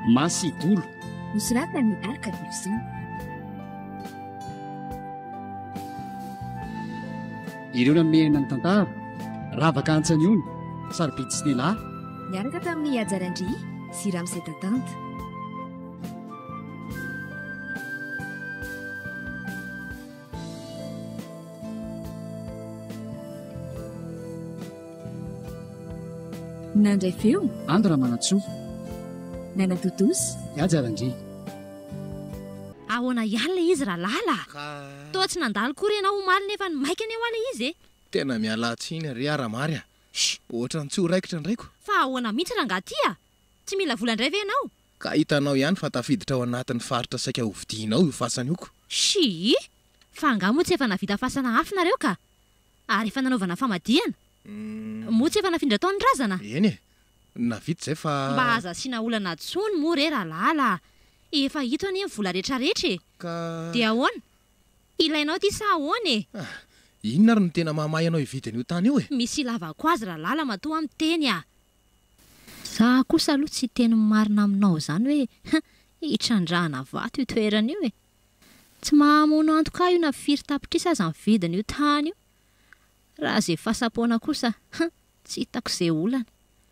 Masy Dolo. Nosoratan'i Arka Gibson. Ireo nanome aina ny tantara, Ravaka Antsaniony, Sarobidy sy Nela. Niaraka tamin'i Haja Randria sy Ramose Tatanta. Nandray feo. Ando Ramanantsoa. Nanatontosa. Haja Randria. Ahoana ihany ilay izy Ralala a! Toa tsy nandalo akory ianao omaly nefa maika anie hoa ilay izy e! Tena miala tsiny ry Ramary a! Ohatran'ny tsy ho raikitra indray ko! Fa ahoana mihitsy rangahy ty a! Tsy mila vola indray ve ianao? Ka hitanao ihany fa tafiditra ao anatin'ny faritra saika hovidianao io fasana io ko! Shii! Fa angaha moa tsy efa nahavita fasana afo nareo ka? Ary efa nanaovana famadihana? Moa tsy efa nafindra tao ny razana? Eny e! Nahavita izay fa. Mba aza asiana olana tsony moa re Ralala a! Efa ito anie ny vola retraretra e! Ka. Dia ahoana? Ilainao ity sa ahoana e? Ah! Inona ary no tena mahamay anao hividy an'io tany io e? Misy ilavako azy Ralala matoa aho miteny a! Za kosa aloha tsy hiteny ny marina aminao izany hoe hitrandrahana vato io toerana io e! Tsy mahamono antoka ahy io na firy tapitrisa aza ny vidin'io tany io. Raha ze fasam-poana kosa, hum, tsy hitako ze olana.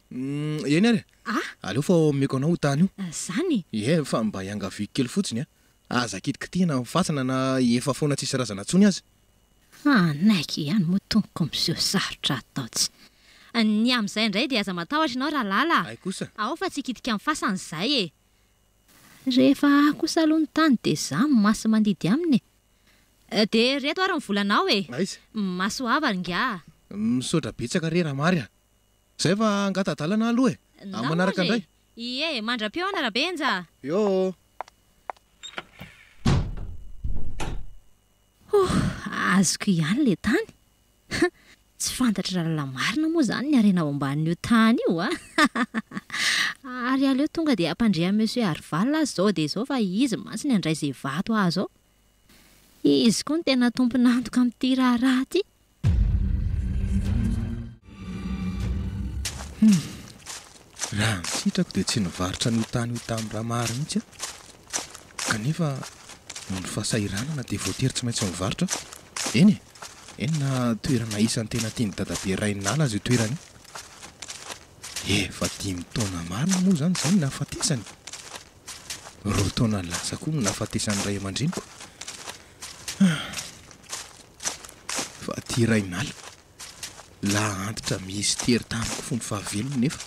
Humm, eny ary e! Ah! Aleo fa omeko anao io tany io. Zany? Ie, fa mba iangaviako kely fotsiny a! Aza kitikitihina ny fasana na efa foana tsisy razana intsony aza. Hanaiky ihany moa tompoko miseho sarotra atao tsy. Ny amin'izay indray dia aza matahotra ianao Ralala a! Hay kosa! Ao fa tsy hikitika ny fasana izay e! Rehefa ahy kosa aloha ny tany dia za maso mandidy aminy e! Dia reto ary ny volanao e! Aiza? Masoava ry ingahy a! Misaotra betsaka re Ramary a! Zay fa angata-dalana aloha e! Amin'ny manaraka indray! Ie, mandra-pihaona Rabenja a! Eo! Ouh, azoko ihany ilay tany. Huh, tsy fantatry Ralala marina moa izany ny harena ao ambanin'io tany io a! Ary aleo tonga dia hampandre an'i Monsieur Arval aho izao dia izao fa izy mantsy ny handray izay vato azo ao. Izy koa no tena tompon'antoka amin'ity raharaha ity. Hum! Raha ny sitrako dia tsy nivarotra an'io tany io tamin'i Ramary mihitsy aho. Kanefa noho ny fahasahiranana dia voatery tsy maintsy mivarotra aho. Eny e! Eny na toerana isan'ny tena tian'i dadabe Rainala aza io toerana io. Efa dimy taona marina moa izany izay no nahafatesany. Roa taona lasa koa no nahafatesan'ny ray aman-dreniko. Ah! Fa aty Rainala, lahy antitra misy tery tamiko fony fahavelony nefa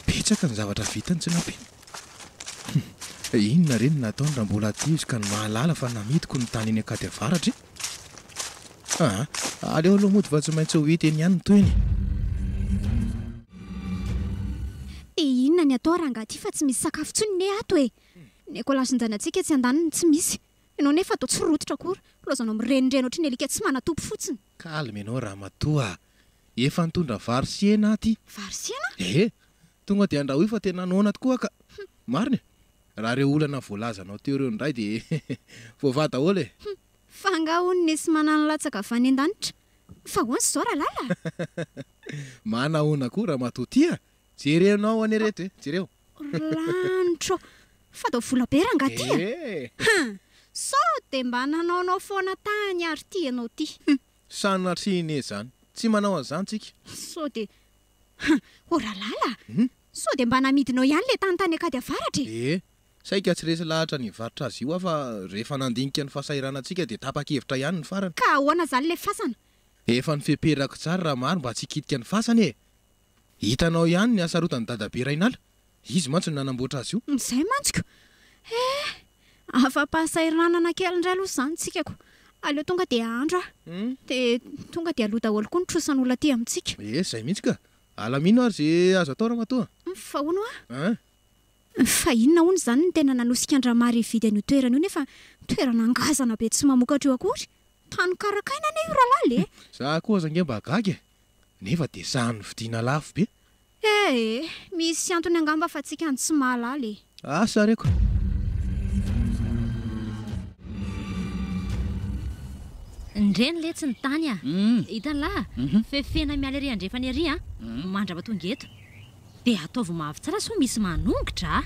betsaka ny zavatra vitany tsy nampiana. Hum, inona re no nataony raha mbola aty izy ka ny mahalala fa namidiko ny tany eny Ankady Avaratra e? Aa, aleo aloha mody fa tsy maintsy ho hita eny ihany ny tohiny e. Dia inona ny atao rangahy ty fa tsy misy sakafo intsony ne ato e! Ny ekolasin-janatsika etsy andaniny tsy misy. Ianao nefa toa tsy rototra akory, laozanao mirenireny ohatry ny alika tsy manan-tompo fotsiny. Calme ianao ramatoa a! Efa nitondra vary sy hena aho ty. Vary sy hena? Ee! Tonga dia andrahoy fa tena noana tokoa aho ka! Marina e! Raha ireo olana voalazanao teo ireo indray dia voavaha daholo e! Hum! Fa angaha hono nisy manano latsaka avy any an-danitra? Fa ahoana izao Ralala a? Manahoana koa ramatoa ty a! Jerenao anie reto e! Jereo! Lanitra ô! Fa dao vola be rangaha ty a! Hum! Sao dia mba nanaonao foana tany ary ty ianao ty? Hum! Sanatria anie izany! Tsy manao an'izany tsika! Sao dia. Hum! O Ralala a! Sao dia mba namidinao ihany ilay tany tany Ankady Avaratra e? Ee! Saika tsy resy lahatra ny hivarotra azy io aho fa rehefa nandinika ny fahasahiranantsika dia tapa-kevitra ihany ny farany. Ka ahoana izany ilay fasana? Efa nifeperako tsara Ramary mba tsy hikitika ny fasana e! Hitanao ihany ny hasarotan'i dadabe Rainala, izy mantsy no nanamboatra azy io. Izay mantsy ko! Eh! Afa-pahasahiranana kely indray aloha izany tsika ko! Aleo tonga dia hahandro aho. Dia tonga dia aloa daholo koa ny trosan'olona aty amintsika. Eh, izay mihitsy ka! Alamino ary izay azo atao ramatoa. Fa hono hoa? Hein? Fa inona hono izany no tena nanosika an-dRamary hividy an'io toerana io nefa toerana ngazana be tsy mamokatra io akory? Tany karakaina anie io Ralala e! Za koa aza ange mba gaga e! Nefa dia sahy novidiana lafo be. Eh! Misy antony angamba fa tsika no tsy mahalala e! Asa reko. Ndreny letsy ny tany a! Hitan'lah? Fefena miala ery andrefana ery an! Mandrapa tonga eto. Dia ataovy mafy tsara sao misy manongotra a!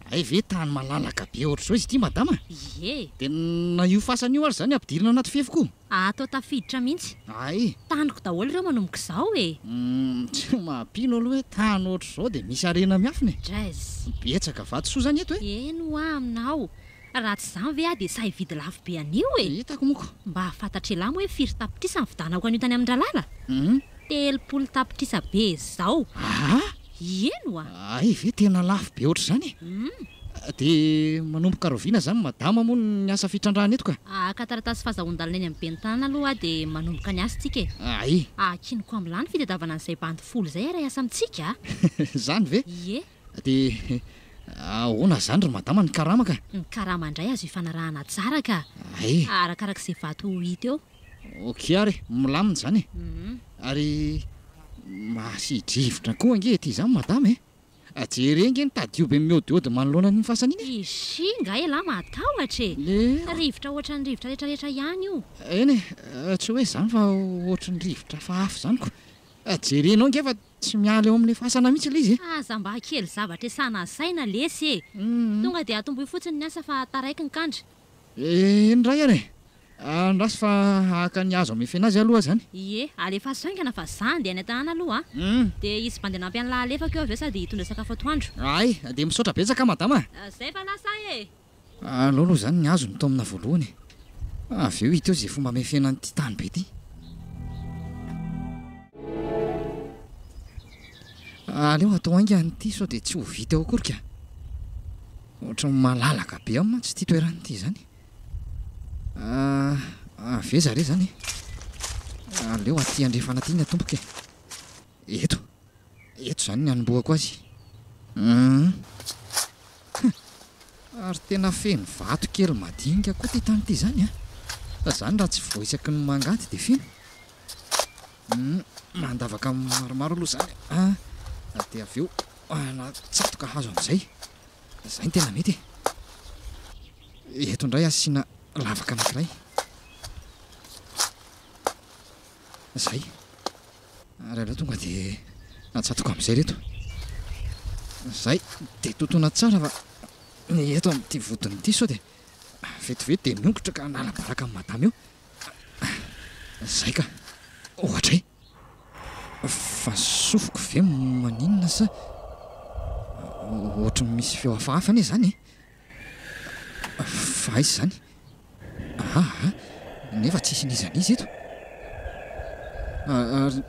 Hay ve tany malalaka be ohatr'izao izy ity madama? Ie. Dia na io fasana io ary izany ampidirina anaty fefy koa? Atao tafiditra mihitsy. Hay. Taniko daholo ireo manomboka izao e! Humm, tsy mampino aloha hoe tany ohatr'izao dia misy harena miafina e! Drez. Betsaka vatosoa izany eto e! Eny hoa aminao. Raha tsy izany ve aho dia sahy hividy lafo be an'io e! Hitako moko. Mba fantatr'elah moa hoe firy tapitrisa ny vidanako an'io tany amin-dRalala? Hum. 30 tapitrisa be izao. Aa! Ieny oa! Hay ve tena lafo be ohatr'izany e! Hum. Dia manomboka rahoviana izany madama moa ny asa fitrandrahana eto ka? Haka taratasy fahazahoan-dalana eny amin'ny ben'ny tanàna aloha aho dia manomboka ny asa tsika e! Hay! Akiniko amin'lah ny fitadiavana an'izay bandy folo izay hiara hiasa amintsika a! Izany ve? Ie. Dia ahoana izany ry madama ny karama ka? Ny karama indray azo ifanarahana tsara ka! Hay! Arakaraka izay vato ho hita eo. Ok ary e, milamina izany e! Ary masidrivotra koa ange ety izany madama e! Jereo ange ny tadio be miôdiôdy manoloana an'iny fasana iny e! Ishi nga elah matahotra e! Lero. Rivotra ohatran'ny rivotra retraretra ihany io. Eny e, tsy hoe izany fa ohatry ny rivotra hafahafa izany ko! Jerenao ange fa Tsy miala eo amin'ilay fasana mihitsy ilay izy e! Aza mba kely zavatra esana saina lesy e! Tonga dia atombohy fotsiny ny asa fa taraiky ny kandra. Eny indray ary e! Andraso fa haka ny hazo hamefena azy aloha izany. Ie, alefaso haingana fa za andeha any an-tanàna aloha a! Dia hisy bandy hanampy an'lah alefako eo avy eo sady hitondra sakafo atoandro. Hay, dia misaotra betsaka madama a! Zay fa lasa ahy e! Aleo aloha izany ny hazo no taomina voalohany e! Avy eo hita eo izay fomba hamefena an'ity tany be ity. Aleo atao haingana ity sao dia tsy ho vita eo akory ka! Ohatran'ny malalaka be ao mantsy ity toerana ity izany. Avy aiza re izany e? Aleo aty andrefana aty ny atomboka e! Eto. Eto izany ny hanombohako azy. Hum. Ary tena feno vato kely madinika koa ity tany ity izany an! Fa izany raha tsy voaisaky ny mangady dia feno. Hum, mandavaka maromaro aloha izany an! Dia avy eo anatsatoka hazo amin'izay. Izay no tena mety e! Eto indray asiana lavaka anankiray. Izay. Ary aleo tonga dia atsatoko amin'izay ireto. Izay, dia totoina tsara fa ny eto amin'ity vodiny ity sao dia vetivety dia miongotra ka hanala baraka amin'i madama eo. Izay ka. Ohatray. Fa sofiko ve maninona sa ohatry ny misy feo hafahafa anie izany e? Fa aiza izany? Aa! Nefa tsisy n'iza n'iza eto. Ary,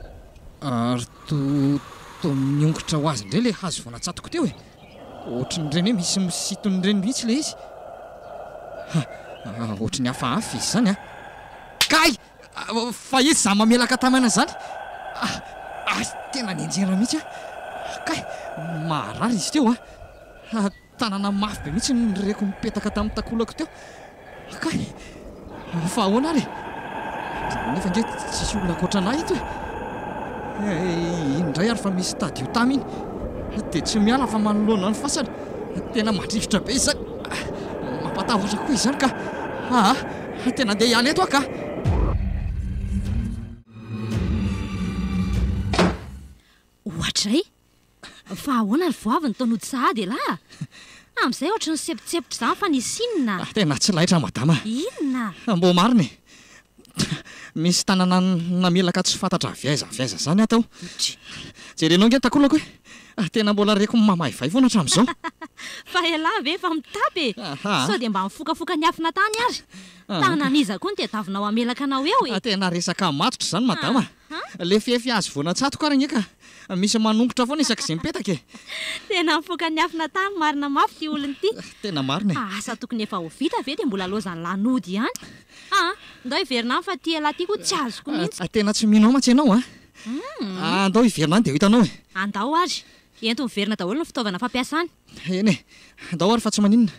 ary toa, toa miongotra ho azy indray ilay hazo vao natsatoko teo e! Ohatrin'ireny hoe misy misintona ireny mihitsy ilay izy. Ha! Ohatry ny hafahafa izy izany an! Kay! Fa iza izany mamelaka tamana izany? Hay! Tena nianjera mihitsy aho. Kay! Maharary izy teo an! Tanana mafy be mihitsy no reko nipetaka tamin'ny takolako teo. Kay! Fa ahoana ary e? Nefa ange tsisy olona ankoatra an'ahy eto e! Iny indray ary fa misy tadio tamy iny. Dia tsy miala fa manoloana ny fasana. Tena mandrivotra be izany. Mampatahotra koa izany ka. Aa! Tena andeha hiala eto aho ka! Ohatray! Fa ahoana ry voavy ny tao nody sahady elah? Amin'izay ohatry ny sempontsempotra izany fa nisy inona? Tena tsy laitra madama. Inona? Mbô marina e! Misy tanana namelaka tsy fantatra avy aiza avy aiza izany ato aho. Jerenao ange ny takolako e! Tena mbola reko mamaivay foana hatramin'izao. Fa elah ve efa mitapy e? Sao dia mba nifokafoka niafina tany ary? Tanan'iza koa no tadiavinao hamelaka anao eo e? Tena resaka matotra izany madama. Le fefy azo vao natsatoko ary ange ka misy manongotra foana isak'izay mipetaka e! Tena mifoka niafina tany marina mafy ity olona ity. Tena marina e! Asa tokony efa ho vita ve dia mbola lozan'lah nody ihany. Aa! Ndao hiverina any fa ity elah ity koa tsy azoko mihitsy. Tena tsy mino ahy mantsy ianao a! Andao hiverina any dia ho hitanao e! Andao ary! Ento miverina daholo ny fitaovana fampiasany. Eny e! Andao ary fa tsy maninona.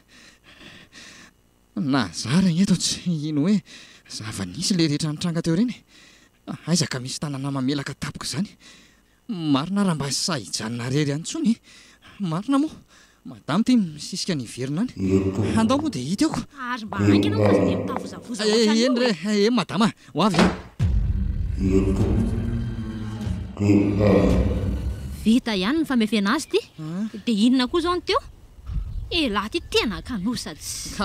Na zara ange toa tsy hino hoe zava-nisy ilay rehetra nitranga teo ireny e! Aiza ka misy tanana mamelaka tampoka izany? Marina raha mba sahy hijanona irery any intsony e! Marina moa, madama ity misisika ny hiverina any. Andao moa dia hita eo ko! Ary mba haingana moa fa aza dia mitavozavoza ohatran'io Eny re, e! eny madama, ho avy aho. Vita ihany ny famefena azy ity. Dia inona koa izao no teo? Elah ity tena kanosa tsy.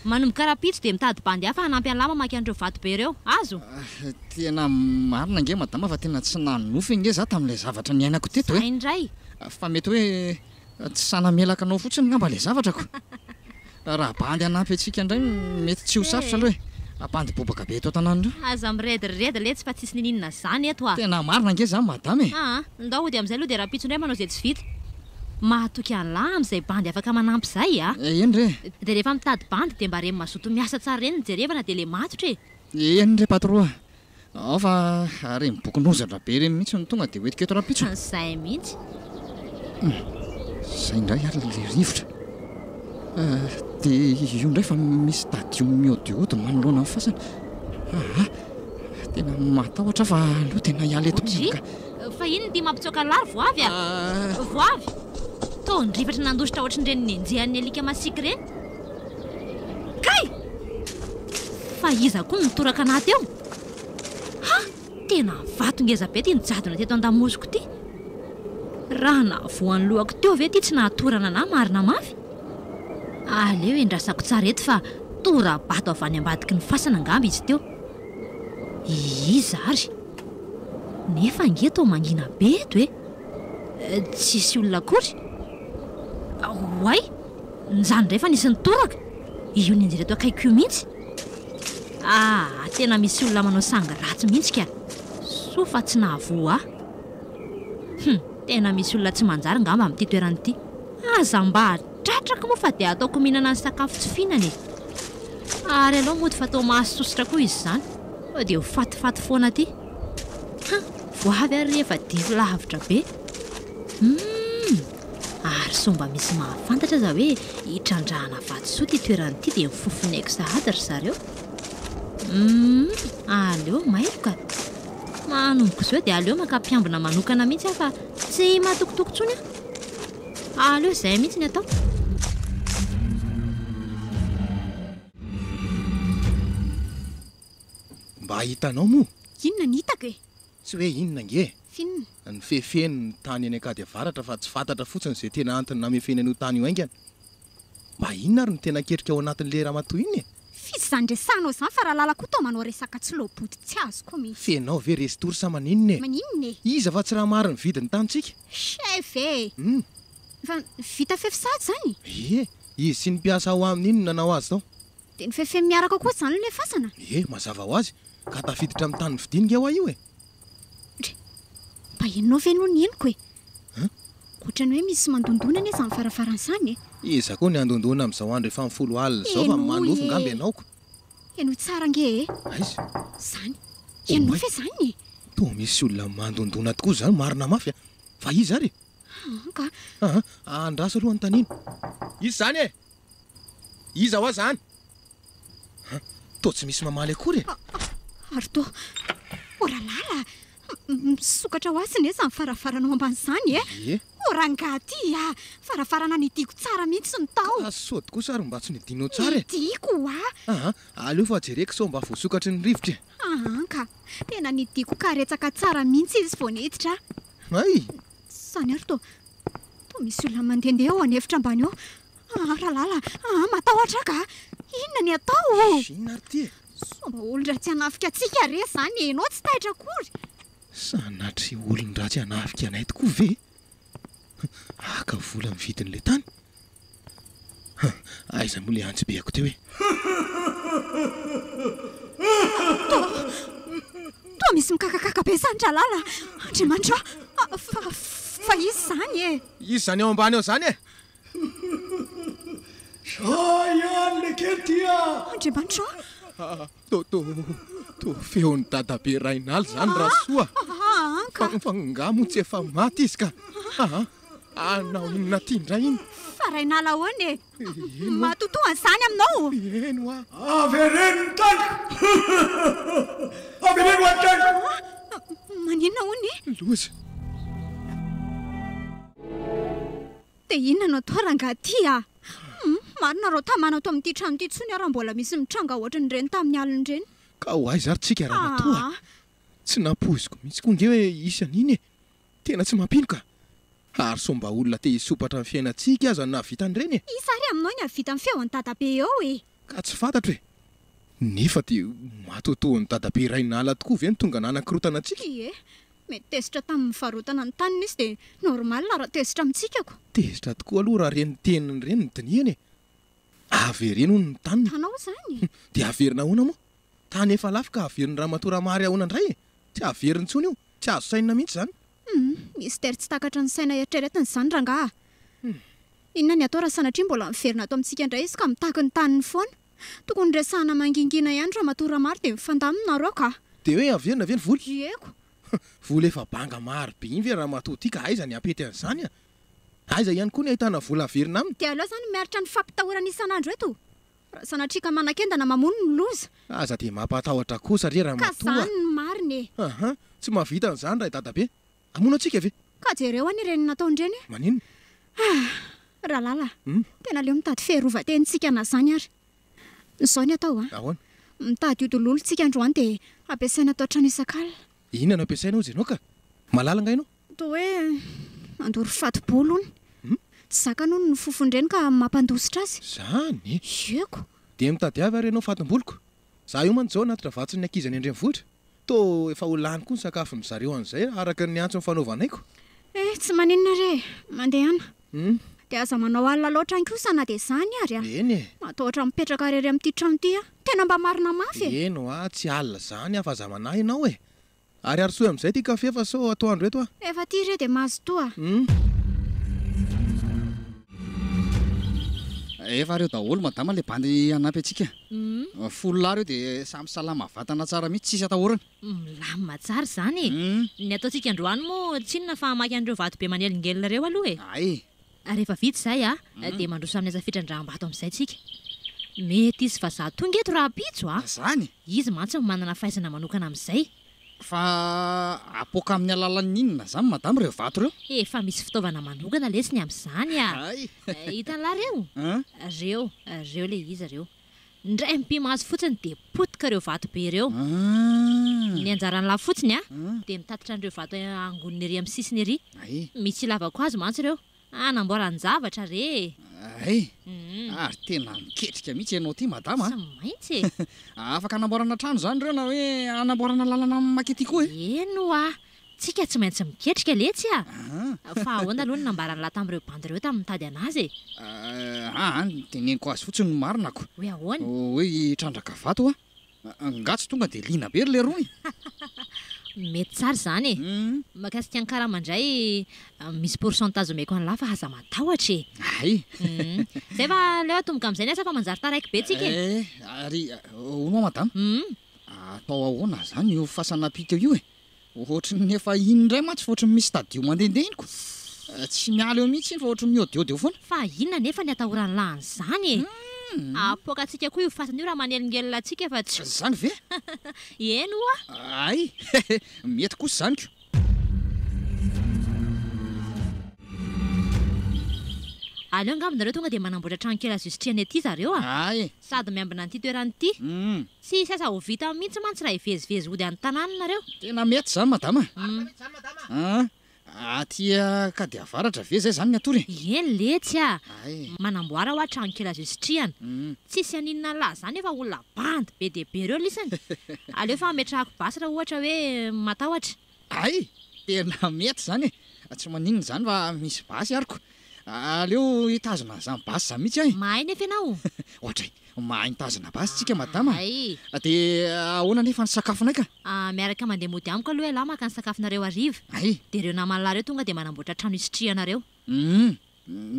Manomboka rahampitso dia mitady bandy hafa hanampy an'lah mamaky an'ireo vato be ireo. Azo? Tena marina ange madama fa tena tsy nanonofy ange za tamin'ilay zavatra niainako teto e. Zay indray. Fa mety hoe tsy sahy namelaka anao fotsiny ngamba ilay zavatra ko. Raha bandy hanampy antsika indray mety tsy ho sarotra aloha e. Bandy bobaka be eto an-tanàna ireo. Aza mirediredy letsy fa tsisy niniana zany eto a. Tena marina ange zany madama e. Aa, ndao hody amin'izay aloha dia rahampitso indray manao izay tsy vita. Mahatoky an'lah amin'izay bandy afaka manampy izay a. Eny re. Dia rehefa mitady bandy dia mba reny mazoto miasa tsara ireny no jerevana dia le matotra e. Eny re patro a. Ao fa ireny bokin'ozatra be ireny mihitsy no tonga dia hoentiko eto rahampitso. Izay mihitsy. Izay indray ary ilay rivotra. Dia io indray fa misy tadio mihaodihaody manoloana ny fasana. Aa! Tena matahotra aho fa aleo tena hiala eto mihitsy ka. Fa inona ity mampitsoaka an'lah ry Voavy a? Voavy! Toa nirifatra nandositra ohatran'ireny nenjehan'ny alika masiaka ireny. Kay! Fa iza koa no nitoraka anah teo? Ha! Tena vato ngeza be ity nijadona teto an-damosiko ity. Raha nahavoa ny lohako teo ve ity tsy nahatorana anah marina mafy? Aleo endrasako tsara eto fa tora-bato avy any ambadiky ny fasana angamba izy teo. Iza ary? Nefa ange toa mangina be eto e! Tsisy olona akory? Oay! Izany indray fa nisy nitoraka! Io nianjera eto akaikiko io mihitsy! Ah! Tena misy olona manao sangy ratsy mihitsy ka! Soa fa tsy nahavoa ahy! Hum! Tena misy olona tsy manjary ngamba amin'ity toerana ity! Aza mba tratrako moa fa dia ataoko mihinana ny sakafo tsy fihinana e! Ary aleo mody fa toa mahasosotra koa izy izany, sao dia ho fatifaty foana aty! Hum! Voavy ary ry efa dify lavitra be! Humm! Ary sao mba misy mahafantatra aza hoe hitrandrahana vatosoa ity toerana ity dia mifofon'aiko sahady ry zareo. Humm! Aleo mailo ka! Manomboka izao dia aleo maka mpiambina manokana mihitsy aho fa tsy matokitoky intsony aho. Aleo izay mihitsy ny atao. Mba hitanao moa? Inona ny hitako e? Tsy hoe inona ange e! F'inona? Nifefeno ny tany eny Ankady Avaratra fa tsy fantatra fotsiny izay tena antony namefena an'io tany io haingana. Mba inona ary no tena ketrika ao anatin'ilay ramatoa iny e? F'iza izany resahanao izany fa Ralala koa toa manao resaka tsy loabody tsy azoko mihitsy. F'enao ve resy tory sa maninona e? Maninona e? Iza fa tsy raha maro ny vidin'ny tanintsika? Chef e! Hum. Efa vita fefy sahady izany? Ie, izy sy ny mpiasa ao aminy iny no nanao azy tao. Dia nifefeny miaraka koa izany ilay fasana? Ie, mazava ho azy, ka tafiditra amin'ny tany novidiany nge hoa io e! Ndry! Mba henonao ve aloha ny henoko e? An? Ohatran'ny hoe misy mandondona anie izany varavarana izany e! Iza koa ny handondona amin'izao andro efa amin'ny folo alina izao fa Henoy manofy e! ngamba ianao ko! Henoy tsara ange e! Aiza? Izany! Oh Henonao may! ve izany e? Toa misy olona mandondona tokoa izany marina mafy a! Fa iza ary e? An ka! Aa! Andraso aloha anontaniana. Iza izany e? Iza hoa zany? An! Toa tsy misy mamaly akory e! Ary toa. O Ralala! Misokatra ho azy anie izany varavarana ao ambany izany e! Ie. O rangahy ty a! Varavarana nidiako tsara mihitsy ny tao. Ka sody kosa ary mba tsy nidinao tsara e! Nidiako hoa! Aa! Aleo fa jereko sao mba voasokatry ny rivotra e! Aa ka! Tena nidiako karetsaka tsara mihitsy izy vao niditra. Hay! Izany ary toa. Toa misy olona mandehandeha ao an'efitra ambany ao. Ah Ralala ah matahotra aho ka! Inona ny atao ô? Inona ary ity e? Sao mba olon-dratsy hanafika antsika re izany e! Ianao tsy taitra akory! Sanatria olon-dratsy hanafika anay tokoa ve? Haka vola amin'ny vidin'ilay tany? Aiza moa ilay antsibeako teo e? Toa, toa misy mikakakaka be izany Ralala! Andriamanitra ô! Fa, fa iza izany e? Iza izany ao ambany ao izany e? Zah ihany le kely ty a! Andriamanitra ô! To to to feon'i dadabe Rainaly zany Rasoa! Aa ka! Fa nga moa tsy efa maty izy ka! Aa anao inona aty indray iny? Fa Rainaly ahoana e? Eny oa! Matotoa an'izany aminao! Eny oa! Avereno ny taniko! Avereno ny taniko! Maninona hono e? Loza! Dia inona no atao rangahy ty a? Hum, marina rô tamana ato amin'ity trano ity intsony aho raha mbola misy mitranga ohatran'ireny tamin'ny alina ireny. Ka ho aiza ary tsika ramatoa a? Aa. Tsy nampoiziko mihitsy koa nge hoe hisy an'iny e! Tena tsy mampino ka! Ary sao mba olona te hisompatra ny fiainantsika aza no nahavita an'ireny e! Iza ary aminao ny hahavita ny feon'i dadabe eo e! Ka tsy fantatro e! Nefa dia matoatoan'i dadabe Rainala tokoa ve no tonga nanakorotana antsika? Ie, mety tezitra tamin'ny nivarotana ny taniny izy dia normal raha tezitra amintsika ko! Tezitra tokoa aloha raha ireny teniny ireny no dinihana e! Avereno hono ny taniny. Tanao izany? Dia averina ahoana moa? Tany efa lafo ka averin'i Ramatoa Ramary ahoana indray e? Tsy averiny intsony io, tsy azo sainina mihitsy izany. Humm, mystère tsy takatry ny saina eritreretina izany rangaha a! Inona ny atao raha sanatria mbola miverina ato amintsika indray izy ka mitaky ny taniny foana? Tokony resahana mangingina ihany Ramatoa Ramary dia mifandamina nareo ka! Dia hoe averina ve ny vola? Ieko! Vola efa banga maro be iny ve Ramatoa ity ka aiza ny hampety an'izany a? Aiza ihany koa ny ahitana vola averina aminy? Dia aleo izany miaritra ny fampitahorana isan'andro eto? Raha sanatria ka manakendana mamono ny loza. Aza dia mampatahotra kosa re Ka ramatoa a! zany ny marina e! Aha, tsy mahavita an'izany raha i dadabe. Hamono antsika ve? Ka jereo anie ireny nataony ireny e! Maninona? Ah! Ralala, Hum? tena aleo mitady fiarovan-tenintsika na zany ary. Izao ny atao a! Ahoana? Mitady ody lolo tsika androany dia ampiasaina atao trano isak'alina. Inona no ampiasaina hozy ianao ka? Malala angaha ianao? Toa hoe mandoro fato-bolo hono. Tsy zakany hono ny fofon-dreny ka mampandositra azy. Zany? Ieko. Dia mitadiava ary ianao fatim-boloko. Za io mantsy izao hanatitra vatsin'ny ankizy any an-drenivohitra. Toa efa ho lany koa ny sakafon-dry zareo an'izay araka ny antso nifanaovanay ko. Eh, tsy maninona re e. Mandehana. Dia aza manao alina loatra any kosa na dia izany ary a. Eny e. Matahotra mipetraka irery amin'ity trano ity aho. Tena mba marina mafy e. Eny hoa, tsy alina izany aho fa aza manahy ianao e. Ary arosoy amin'izay ity kafe fa sao atoandro eto ah. Efa aty re dia mazotoa. Hum. Efa reo daholo madama le bandy hanampy antsika. 10 lahy reo dia samy salama vatana tsara mihitsy tsisy atahorana. Milamina tsara izany e. Ny ataontsika androany moa tsy inona fa hamaky an'ireo vato be manelingelina ireo aloha e. Ay. Rehefa vita izay dia mandroso amin'ny asa fitrandraham-bato amin'izay tsika. Mety hisy vazaha tonga eto rahampitso a! Izany? Izy mantsy no manana fahaizana manokana amin'izay. Fa apoaka amin'ny alalan'ny inona izany madama ireo vato ireo? Efa misy fitaovana manokana lesy ny amin'izany a! Hay! Hitan'lah ireo? Ireo, ireo ilay izy ireo. Indray mipi-maso fotsiny dia potika ireo vato be ireo. Ny anjaran'lah fotsiny a, dia mitatitra an'ireo vato angonina ery amin'ny sisiny ery. Misy ilavako azy mantsy ireo. Hanamboaran-javatra re e! Hay! Ary tena miketrika mihitsy ianao ity madama a! Tsy maintsy e! Afaka hanamboarana trano izany ireo na hoe hanamboarana lalana mankety koa e! Eny ho'a! Tsika tsy maintsy miketrika letsy a! Fa ahoana aloha ny nambaran'lah tamin'ireo bandy ireo tamin'ny nitady an'azy e? Aa, teneniko azy fotsiny ny marina ko. Hoe ahoana? Hoe hitrandraka vato hoa. Nga tsy tonga dia liana be ry lerony? Mety tsara izany e! Mahakasika ny karama indray, misy pourcentage omeko an'lah fa aza matahotra e! Hay! Zay fa aleo atomboka amin'izay ny asa fa manjary taraiky be tsika e! Eh, ary hono hoa madama, atao ahoana izany io fasana pita io e? Ohatry ny efa iny indray mantsy fa ohatry ny misy tadio mandehandeha iny ko. Tsy miala eo mihitsy iny fa ohatry ny miodiody eo foana. Fa inona anefa ny atahoran'lah an'izany e? Apoaka antsika koa io fasana io raha manelingelina antsika fa tsy. Izany ve? Eny ho'a. Hay! Mety kosa izany ko. Aleo angamba nareo tonga dia manamboatra trano kely azo isitrihana ety zareo a! Hay! Sady miambina an'ity toerana ity. Tsy hisy asa ho vita mihitsy mantsy raha hivezivezy hody any tanàna nareo. Tena mety izany madama a! Aty Ankadiavaratra ve izay izany ny hatory e? Eny letsy a! Manamboara hoa trano kely azo isitrihana. Tsisy haninona an'lah izany efa olona bandy be dia be ireo lisany. Aleo fa ametrahako basy raha ohatra hoe matahotra. Hay! Tena mety izany e! Tsy maninona izany fa misy basy ary ko! Aleo hitazona an'izany basy izany mihitsy aho e! Mahay nefa ianao? Ohatray! Mahay mitazona basy tsika madama a! Hay! Dia ahoana anefa ny sakafonay ka? Miaraka mandeha mody amiko aloha ialahy maka ny sakafonareo hariva. Hay! Dia ireo naman'lah ireo tonga dia manamboatra trano hisitrihanareo. Hum!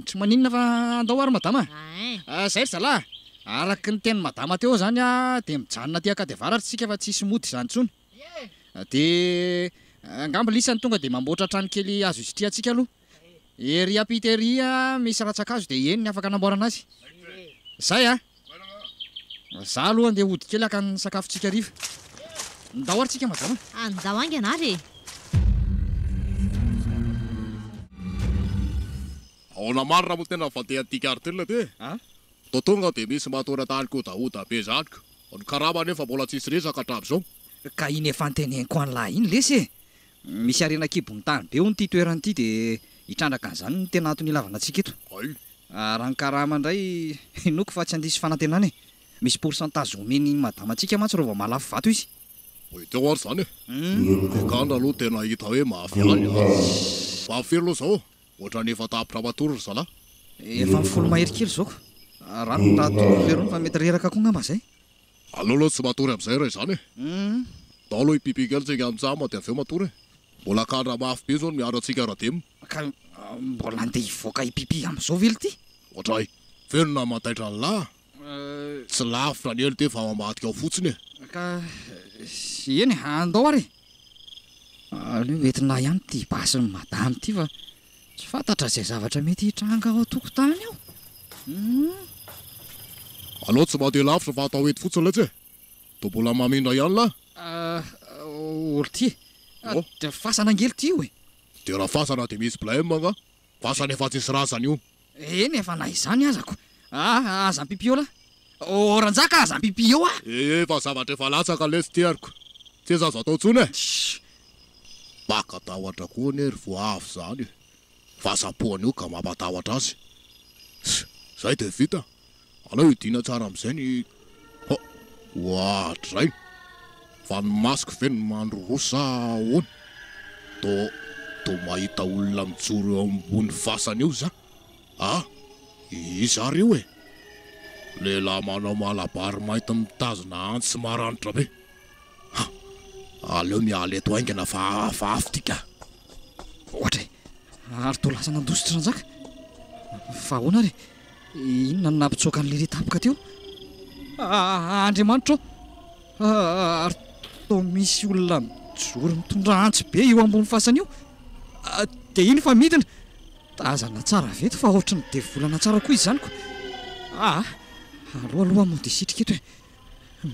Tsy maninona fa andao ary madama Ein! a! Zay ry zalahy a! Araka ny tenin'i madama teo izany a, dia mijanona aty Ankadiavaratra isika fa tsisy mody izany intsony. Dia angamba lisany tonga dia mamboatra trano kely azo isitrihantsika aloha. Ery ampita ery misy rantsan-kazo dia eny ny afaka anamboarana azy. Zay a! Za aloha andeha hody kely haka ny sakafontsika hariva. Ndao ary tsika madama. Andao haingana ary e! Ahoana marina moa tena fandehan'ity cartel ty e? Toa tonga dia misy matory an-tany kodahoda be zany ko. Ny karama anefa mbola tsisy resaka hatramin'izao. Ka iny efa noteneniko an'lah iny lesy e! Misy harena an-kibon'ny tany be hono ity toerana ity dia Hitrandraka an'izany no tena antony ilavana antsika eto. Hay. Raha ny karama indray, inoako fa tsy handiso fanantenana e. Misy pourcentage omen'ny madamantsika mantsy raha vao mahalafo vato izy. Ho hita eo ary izany e. Ilay gandra aloha tena hita hoe mafy ihany an. Fa firy aloha izao? Ohatran'ny efa tapitra matory ry zalahy. Efa ny folo mahery kely izao ko. Rariny raha hatory lerony fa mety reraka koa ngamba izay. Aleo aloha tsy matory amin'izay raha izany e. Ndao aloha hipipi kely tsika mitsam dia avy eo matory e. Mbola kandra mafy be izao ny miandry antsika Radem. Ka mbola andeha hivoaka hipipi amin'izao ve lty? Ohatray. Velona aman-taitra an'lah. Tsy lavitra anie lty fa ao ambadika ao fotsiny e. Ka eny e, andao ary e. Aleo entina ihany ity basin'i madame ity fa tsy fantatra izay zavatra mety hitranga ao an-tokotany ao. Hum. Aleo tsy mandeha lavitra fa atao eto fotsiny letsy e. Toa mbola mamindra ihany lah. Olo ty e. Dia fasana ange lty io e. Dia raha fasana dia misy blème angaha? Fasana efa tsisy razana io. Eny e, fa na izany aza ko. Ah, aza mipipy eo lah. Oh Ranjaka aza mipipy eo ah. Ee fa zavatra efa latsaka lesy ty ary ko. Tsisy azo atao tsony e. Baka tahotra koa anie ry voavy zany e. Vazapoana io ka mampatahotra azy. Zay de vita. Aleo hidiana tsara amizay ny oh oadray. Fa ny masoko ve no mandroroa sa ahoana? To to mahita olona mijoro eo ambony fasana eo za. Ah! Iza ary io e? Lehilahy manao malabary mainty mitazona antsy maranitra be. Ha! Aleo miala eto haingana fa hafahafa ity ka! Oadray! Ary toa lasa nandositra Ranjaka? Fa ahoana ary e? Inona no nampitsoaka an'i Lily tampoka teo? Andriamanitra ô! Ary toa misy olona mijoro mitondra antsy be eo ambony fasana io. Dia iny fa midina. Tazana tsara avy eto fa ohatry ny devolana tsara koa izany ko. Aa! Aleo aloha mody hisitrika eto e.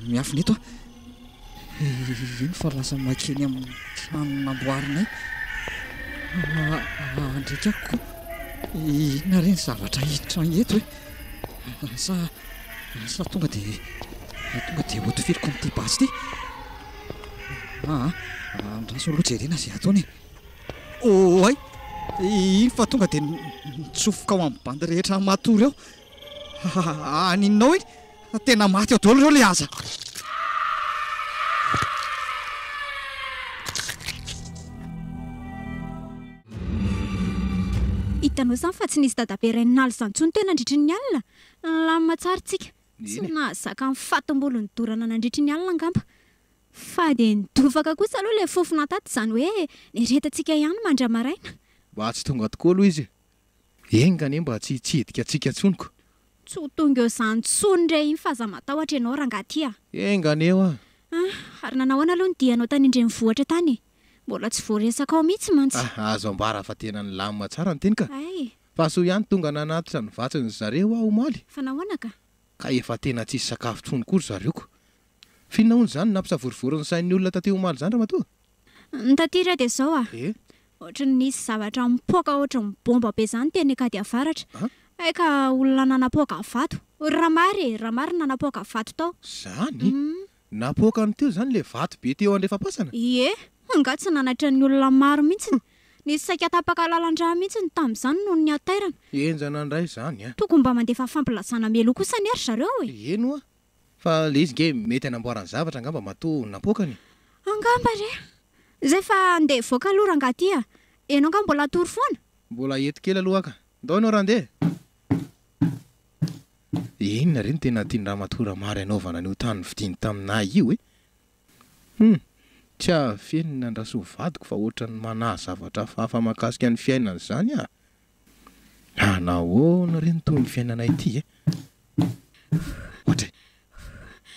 Miafina eto aho. Iny fa lasa mankeny amin'ny trano namboarinay. Andrika ko. Inona re ny zavatra hitranga eto e? Sa sa tonga dia tonga dia hotifiriko amin'ity basy ity? Aa, andraso aloha jerena izay ataony e. Oay! Iny fa tonga dia nitsofoka ao amin'ny bandy rehetra matory ao. Haninona ao iny? Tena maty ao daholo ireo le aza. Hitanao izany fa tsy nisy dadabe raininaly izany intsony teo nandritry ny alina. Nilamina tsara isika. Tsy nahazaka ny fatim-bolo nodorana nandritry ny alina angamba. Fa dia nidofaka kosa aloha ilay fofona tato, izany hoe niretantsika ihany mandra-maraina. Mba tsy tonga tokoa aloha izy e. Enga anie mba tsy hitsidika antsika intsony ko. Tsy ho tonga eo izany intsony re iny fa aza matahotra ianao rangahy ty a! Enga anie hoa! Ah, ary nanahoana aloha ny dianao tany an-drenivohitra tany e? Mbola tsy voaresaka ao mihitsy mantsy. Ah, azo ambara fa tena nilamina tsara ny teny ka! Hay! Fa soa ihany tonga nanatitra ny vatsin'ny zareo aho omaly. Fa nahoana ka? Ka efa tena tsisy sakafo intsony koa ry zareo ko! F'inona hono izany nampisavorovoro ny sain'ny olona taty omaly izany ramatoa? Ny taty re dia izao a! Eh? Ohatry ny nisy zavatra nipoaka ohatry ny bomba be izany teny Ankadiavaratra. Hay ka olona nanapoaka vato. Ry Ramary e! Ramary no nanapoaka vato tao. Zany? Napoakany teo izany ilay vato be teo andrefam-pasana? Ie! Angaha tsy nanaitra ny olona maro mihitsiny? Nisy saika tapaka lalan-drà mihitsiny tamin'izany noho ny hatairana. Henjana indray izany a! Tokony mba mandefa fampilazana mialoha kosa anie ry zareo e! Eny ho'a! Fa le izy nge mety hanamboarany zavatra angamba matoa napoakany e. Angamba re! Zay fa andeha hivoaka aloha rangahy ty a! Enao nga mbola hatory foana? Mbola eto kely aloha ka! Ndao ianao randeha e! Inona re no tena tian'i ramatoa Ramary hanaovana an'io tany novidiany taminà io e? Hum! Tsy ahafenina an-dRasoa vadiko fa ohatran'ny manahy zavatra hafahafa mahakasika ny fiainany izany aho. Nahoana re no toy ny fiainanay ity e? Ohatry.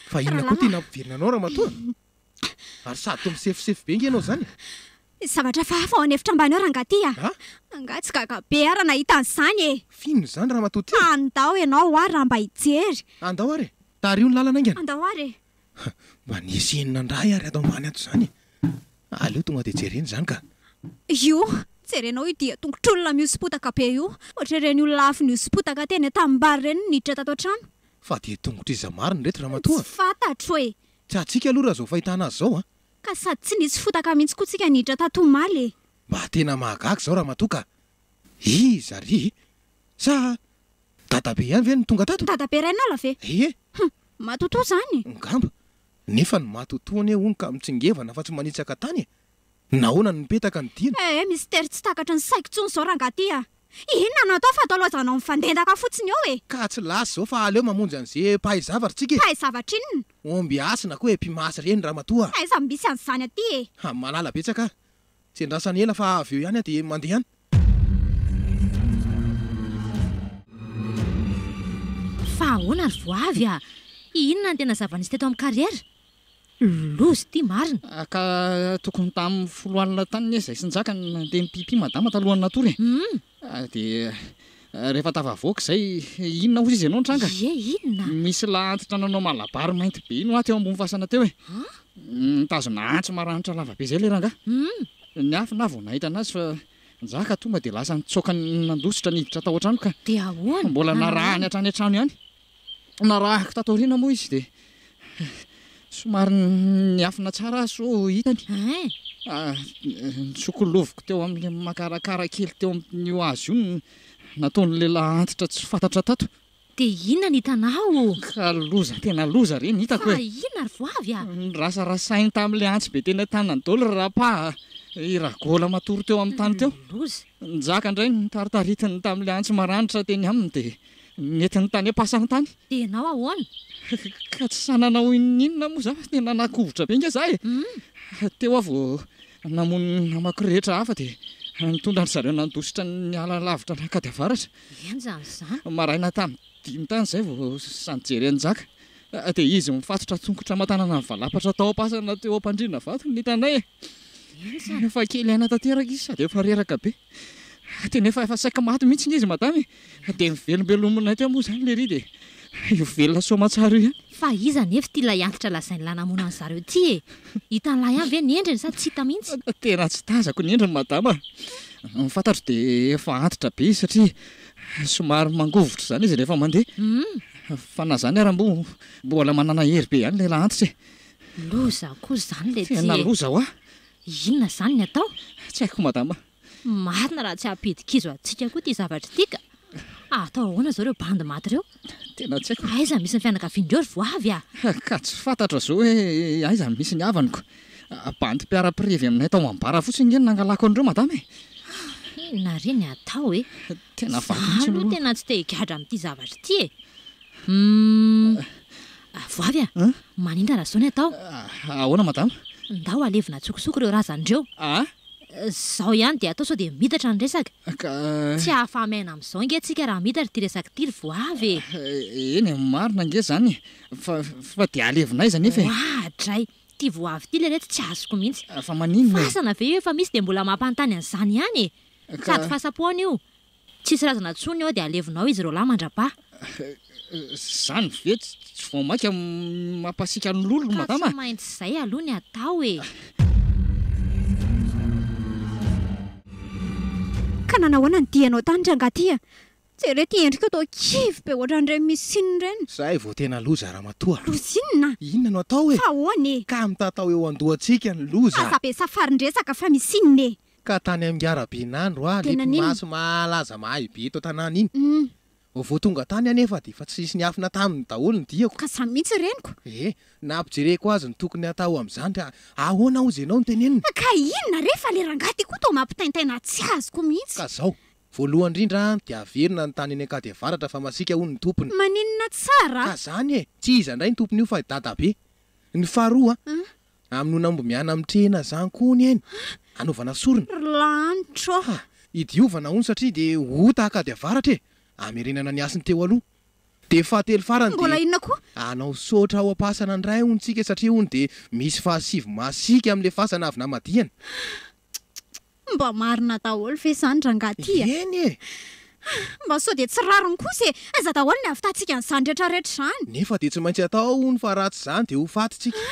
Fa inona koa ity nampiverina anao ramatoa? Ary sady toa misefosefo be ange ianao izany e! Misy zavatra hafahafa ao an'efitra ambany ao rangahy ity a! Angaha tsy gaga be aho raha nahita an'izany e! F'inona izany ramatoa ity e? Andao ianao hoa raha mba hijery. Andao ary e! Tariho ny lalana haingana. Andao ary e! Mba nisy inona indray ary ato ambany ato izany e? Aleo tonga dia jerena izany ka! Io! Jerenao io dian-tongotr'olona mihoso-potaka be io! Ohatr'ireny olona avy nihoso-potaka teny an-tanimbary ireny no niditra tato an-trano. Fa dia tongotr'iza marina ireto ramatoa? Tsy fantatro e! Tsy hatsika aloha raha izao fahitana azy izao an! Ka sady tsy nisy fotaka mihitsy koa tsika niditra tato omaly e! Mba tena mahagaga izao ramatoa ka! Iza ry? Sa dadabe ihany ve no tonga tato? Dadabe Rainala ve? Ie. Hum, matotoa izany. Ngamba. Nefa ny matotoa anie hono ka mitsingevana fa tsy manitsaka tany e! Nahoana no nipetaka ny diany? Eh, mistery tsy takatry ny saiko intsony izao rangahy ty a! Inona no atao fa atao laozanao mifandendaka fotsiny eo e! Ka tsy lasa izao fa aleo mamonjy an'ze mpahay zavatra tsika e! Mpahay zavatra inona? Omby hasina koa e mpimasy ireny ramatoa a! Aiza no misy an'izany aty e! Ha, malala betsaka a! Tsy andrasana ela fa avy eo ihany aho dia mandeha any. Fa ahoana ry voavy a! Inona no tena zava-nisy teto amin'ny carrière? Loza ity marina. Ka tokony tamin'ny foloalina tany anie izay sy Njaka no nandeha nipipi madama talohan'ny natory e! Dia rehefa tafavoaka izay, inona hozy izy ianao nitranga? Ie, inona? Misy lahy antitra nanao malabary mainty be iny hoa teo ambony fasana teo e! Nitazona antsy maranitra lava be izay ilay rangahy. Niafina aho vao nahita anazy fa Njaka tonga dia lasa nitsoaka nandositra niditra tao an-trano ka. Dia ahoana? Mbola narahany hatrany an-trano ihany. Narahako tato aoriana moa izy dia somary niafina tsara aho sao hitany. Hein? Nitsokoloviko teo amin'ilay makarakara kely teo amin'io hazo io no nataon'ilay lahy antitra tsy fantatra tato. Dia inona no hitanao? Ka loza tena loza re ny hitako e! Fa inona ry voavy a? Norasarasainy tamin'ilay antsy be teny an-tanany daholo ry Rapa a! I Ragola matory teo amin'ny tany teo. Loza! Njaka indray notaritaritiny tamin'ilay antsy maranitra teny aminy dia nentiny tany am-pasana tany. Dia ianao ahoana? Ka tsy sahy nanao inon'inona moa za fa tena nakovitra be ange za e! Teo aho vao namono ny namako rehetra hafa dia nitondra an-dry zareo nandositra niala lavitra nankady avaratra. Henjana izany. Maraina tamin'ny dimy tany izay vao sahy nijery an'i Njaka. Dia izy mifatotra tongotra aman-tanana nivalapatra tao am-pasana teo am-pandriana vato no hitanay e. Henjana. Efa kely aina tanteraka izy sady efa reraka be. Tena efa efa saika maty mihitsy ange izy madama e. Dia nivelombelominay teo moa izany lery dia io velona soamantsara io ihany. Fa iza anefa ity lahiantitra lazain'lah namono an'zareo ity e? Hitan'lah ihany ve ny endriny sa tsy hita mihitsy? Tena tsy tazako ny endriny madama a! Ny fantatro dia efa antitra be izy satria somary mangovitra izany izy rehefa mandeha. Fa na izany ara moa mbola manana hery be ihany ilay lahy antitra e! Loza koa izany ilay ty e! Tena loza hoa! Inona izany ny atao? Tsy haiko madama. Marina raha tsy hampidi-kizo antsika koa ity zavatra ity ka! Atao ahoana izao ireo bandy maty ireo? Tena tsy haiko. Aiza misy ny fianakavian'ireo ry voavy a! Ka tsy fantatro izao hoe aiza no misy ny havaniko. Bandy mpiara-pirevy aminay tao am-bara fotsiny nge no nangalako an'ireo madama e! Inona re ny atao e! Tena vaky Za mihitsy aloha aloha. tena tsy te higadra amin'ity zavatra ity e! Humm. Voavy a! Maninona raha izao ny atao? Ahoana madama? Ndao alevina an-tsokosoko ireo razana ireo. A? Izao ihany dia atao sao dia midatra ny resaka. Ka. Tsy ahafaha-miaina amin'izao ange tsika raha midatra ity resaka ity ry Voavy e! Eny e, marina ange izany e! Fa, fa dia alevina aiza anefa e? Oadray! Ity Voavy ity lereto tsy azoko mihitsy. Fa maninona e? Fasana ve io efa misy dia mbola mampanontany an'izany ihany e? Ka. Sady fasam-poana io. Tsisy razana intsony ao dia alevina ao izy roalahy mandra-paha. Izany ve tsy vao mainka mampasiaka ny lolo Ka madama? tsy maintsy izay aloha ny atao e! Ka nanahoana ny dianao tany rangahy ty a? Jereo ty endrikao toa kivy be ohatran'ireny misy inona ireny. Zay vao tena loza ramatoa. Loza inona? Inona no atao e? Fa ahoana e? Ka mitatao eo andohantsika ny loza. Aza be safarin-dresaka fa misy inona e? Ka tany amin'ny araben'andro aho Dia le naninona? mpimasy mahalaza mahay be eto an-tanàna iny. Vao tonga tany aho nefa dia efa tsy nisy niafina taminy daholo ny diako. Ka zany mihitsy reniko. Ee, nampijereko azy ny tokony hatao amin'izany ka ahoana hozy ianao no tenenina? Ka inona re fa le rangahy ty koa toa mampitaintaina tsy azoko mihitsy. Ka zao, voalohany indrindra dia averina ny tany eny Ankady Avaratra fa masiaka hono ny tompony. Maninona tsara? Ka zany e, tsy iza indray ny tompony io fa i dadabe. Ny faharoa, Hamonoana omby miana mitrena zany koa hono eny, hanaovana sorona. Ry lanitra ô! Ha! Idiovana hono satria dia ota Ankady Avaratra e! Hamerenana ny hasiny teo aloha. Dia fahatelo farany dia. Mbola inona koa? Hanao saotra ao am-pasana indray hono tsika satria hono dia misy fahasivy masiaka amin'ilay fasana avy namadihana. Mba marina daholo ve izany rangahy ty a? Eny e! Mba sao dia tsy rariny kosa e! Aiza daholo ny havitantsika an'izany rehetra rehetra izany? Nefa dia tsy maintsy atao hono fa raha tsy izany dia ho faty tsika.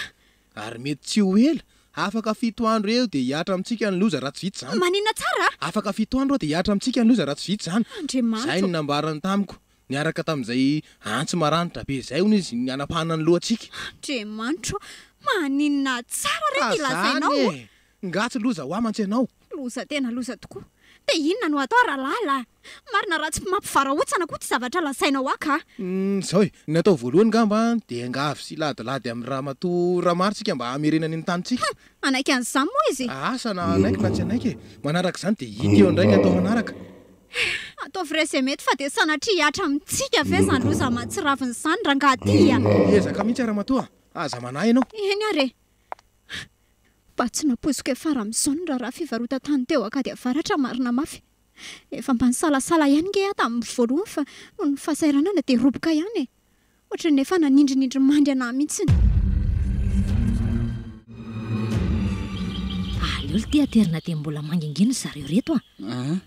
Ary mety tsy ho ela, afaka fito andro eo dia hihatra amintsika ny loza raha tsy vita izany. Maninona tsara? Afaka fito andro dia hihatra amintsika ny loza raha tsy vita izany. Andriamanitra Izay ô! no nambarany tamiko, niaraka tamin'izay antsy maranitra be izay hono izy hanapahana ny lohantsika. Andriamanitra ô! Maninona tsara re Ka ity izany lazainao ô! e! Nga tsy loza ho ahy mantsy ianao? Loza tena loza tokoa. Dia inona no atao Ralala? Marina raha tsy mampivarahontsana koa ity zavatra lazainao ahy ka. Izao e, ny atao voalohany ngamba dia hiangavy sy hiladilady amin'i Ramatoa Ramary tsika mba hamerenany ny tanintsika. Hum! Hanaiky an'izany moa izy? Asa na hanaiky na tsy hanaiky e! Manaraka izany dia hita eo indray ny atao manaraka. Ataovy re izay mety fa dia sanatria hihatra amintsika ve izany loza mahatsiravina izany rangahy ty a! Hiezaka mihitsy aho ramatoa a! Aza manahy ianao. Eny ary e! Mba tsy nampoiziko hiafara amin'izao ny raharaha fivarotan-tany teo Ankady Avaratra marina mafy. Efa mba nisalasala ihany nge aho tamin'ny voalohany fa noho ny fahasahiranana dia roboka ihany e! Ohatran'ny efa nanindrinindry mandry anah mihitsiny. Aleo lty aterina dia mbola mangingina ry zareo reto a!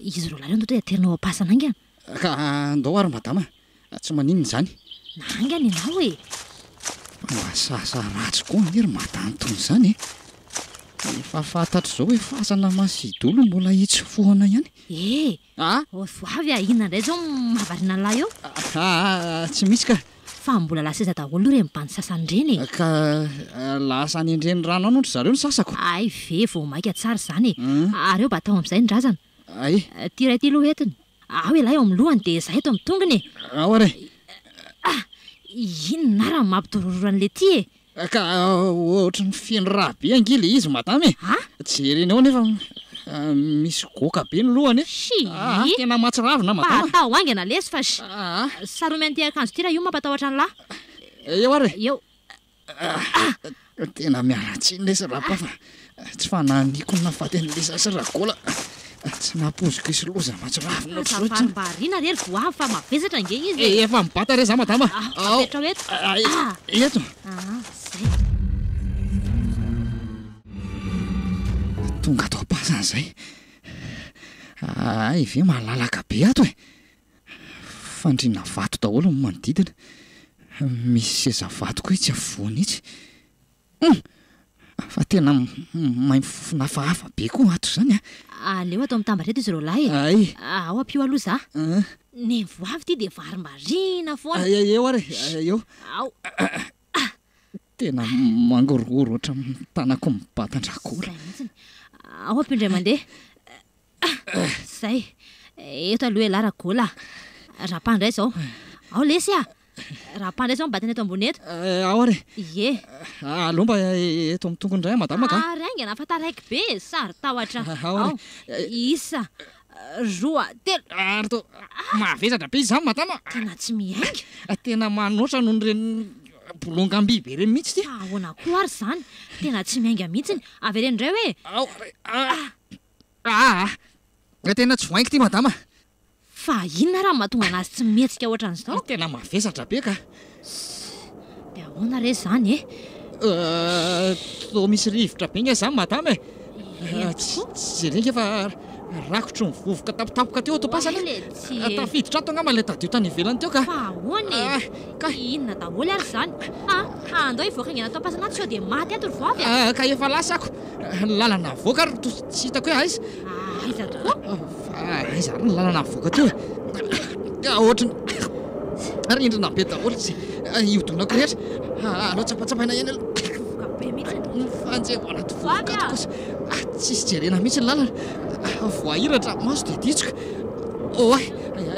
Izy roalahy ireo ndao aterina ao am-pasana haingana. Ka ndao ary madama a! Tsy maninona izany. Na haingana ianao e! Fa mba sasa ratsy koa anie ry madama itony izany e! Efa fantatr'izao hoe fasana masidolo mbola hitsofohana ihany. E! A! Ô voavy a! Inona indray izao no mahavariana an'lah eo? Aa! Tsy misy ka! Fa mbola lasa aiza daholo ireny bandy sasany ireny e? Ka lasa any an-drenirano any hono ry zareo ny sasako. Hay ve vao maika tsara izany e! Ary eo mba atao amin'izay ny razana. Hay! Ity iray ity aloha entiny. Ao ialahy eo amin'ny lohany dia izaho eto amin'ny tongony e! Ao ary e! Ah! Inona ary no mampidorororo an'ilay ity e? Ka ohatry ny feno rà be ange ilay izy madama e! A! Jerena eo anefa misy goaka be ny lohany e! Shii! Aa! Tena mahatsiravina madama! Mba atao haingana lesy fa sh! Aa! Saromy an'ity akanjo ity raha io mampatahotra an'lah! Eo ary e! Eo! Ah! Tena miala tsiny lesy Rapa fa tsy fanahiniako ny nahafaty an'i Lisa sy Ragola. Tsy nampoiziko hisy loza mahatsiravina Aza ohatr'izao intsony. varimbariana re ry Voavy fa mavesatra ange izy e! Efa mibata re za madama. Ah, apetraho eto. Ah! Eto. Ah, zay. Tonga ato am-pasana izay. Hay ve malalaka be ato e! Fandriana vato daholo ny manodidina. Misy seza vato koa etsy afovoany etsy. Hum! Fa tena mahay mifofona hafahafa be koa ato izany an! Aleo atao mitambatra eto izy roalahy e! Ay! Ao ampio aloha za. Ny voavy ity dia varimbariana foana. Ay, eo ary e! Eo. Ao. Tena mangorohoro ohatran'ny tanako mibata an-dRakola. Izay mihitsiny. Ao ampio indray mandeha. Zay. Eto aloha elah Ragola a. Rapa indray izao. Ao lesy a! Rapa indray izao mibatana eto ambony eto. Ao ary e. Ie. Aleo mba eto amin'ny tongony indray madama ka. Ary haingana fa taraiky be e, saro-tahotra. Ao ary. Ao. Isa, roa, telo. Ary toa mavesatra be izany madama. Tena tsy miainga. Tena manoatra noho ireny bolongam-biby ireny mihitsy ity. Fa ahoana koa ary izany? Tena tsy miainga mihitsiny. Avereno indray hoe. Ao ary. Aa! Tena tsy voaingo ity madama. Fa inona ary no mahatonga anazy tsy mihetsika ohatran'izao? Tena mavesatra be ka. Ssss! Dia ahoana re izany e? Toa misy rivotra be nge izany madama e! Eny tokoa. Tsy jerena nge fa rakotry ny vovoka tampotampoka teo ato am-pasana. Oay letsy e! Tafiditra ato angamba ilay tadio tany ivelany teo ka. Fa ahoana e? Ka. Inona daholo ary izany? A! Andao hivoaka haingana ato am-pasana ato sao dia maty ato ry voavy a! Ka efa lasa ako. Ny lalana avoaka ary toa tsy hitako hoe aiza. Aiza tokoa? Fa aiza ary ny lalana avoaka teo e? Ka ohatry ny rindrina be daholo sy ihodinako rehetra. Aleo tsapatsapaina ihany aloha. Vovoka be mihitsy. Mifanjevo anaty vovoka ato kosa. Tsisy jerena mihitsy ny lalana. Voahiratra maso dia ditsoka. Oay,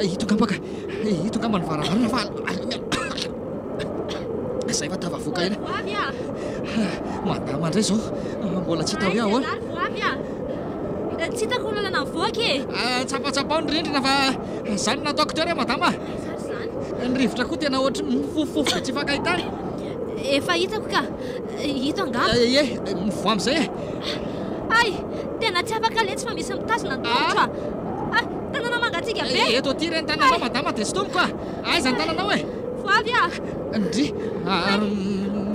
ito angamba ka. Ito angamba ny varavarana fa aleo miala. Izay fa tafavoaka ela. Voavy a! Madama indray izao, mbola tsy hita hoe ahoana. Aiza ialahy voavy a! Tsy hitako ny lalana mivoaka e! Tsapatsapao ny rindrina fa izany no nataoko teo re madama a! Aiza ary izany? Ny rivotra koa tena ohatry ny mifofofofo be tsy ifankahitana. Efa hitako ka! Ito angamba. Ie, mivoaha amin'izay e! Hay! Tena tsy afaka letsy fa misy mitazona ny tongotro a! Hay! Tanana mangatsiaka be! Eto aty re ny tananao madama dia sintomiko a! Aiza ny tananao e? Voavy ah! Ndry! Ary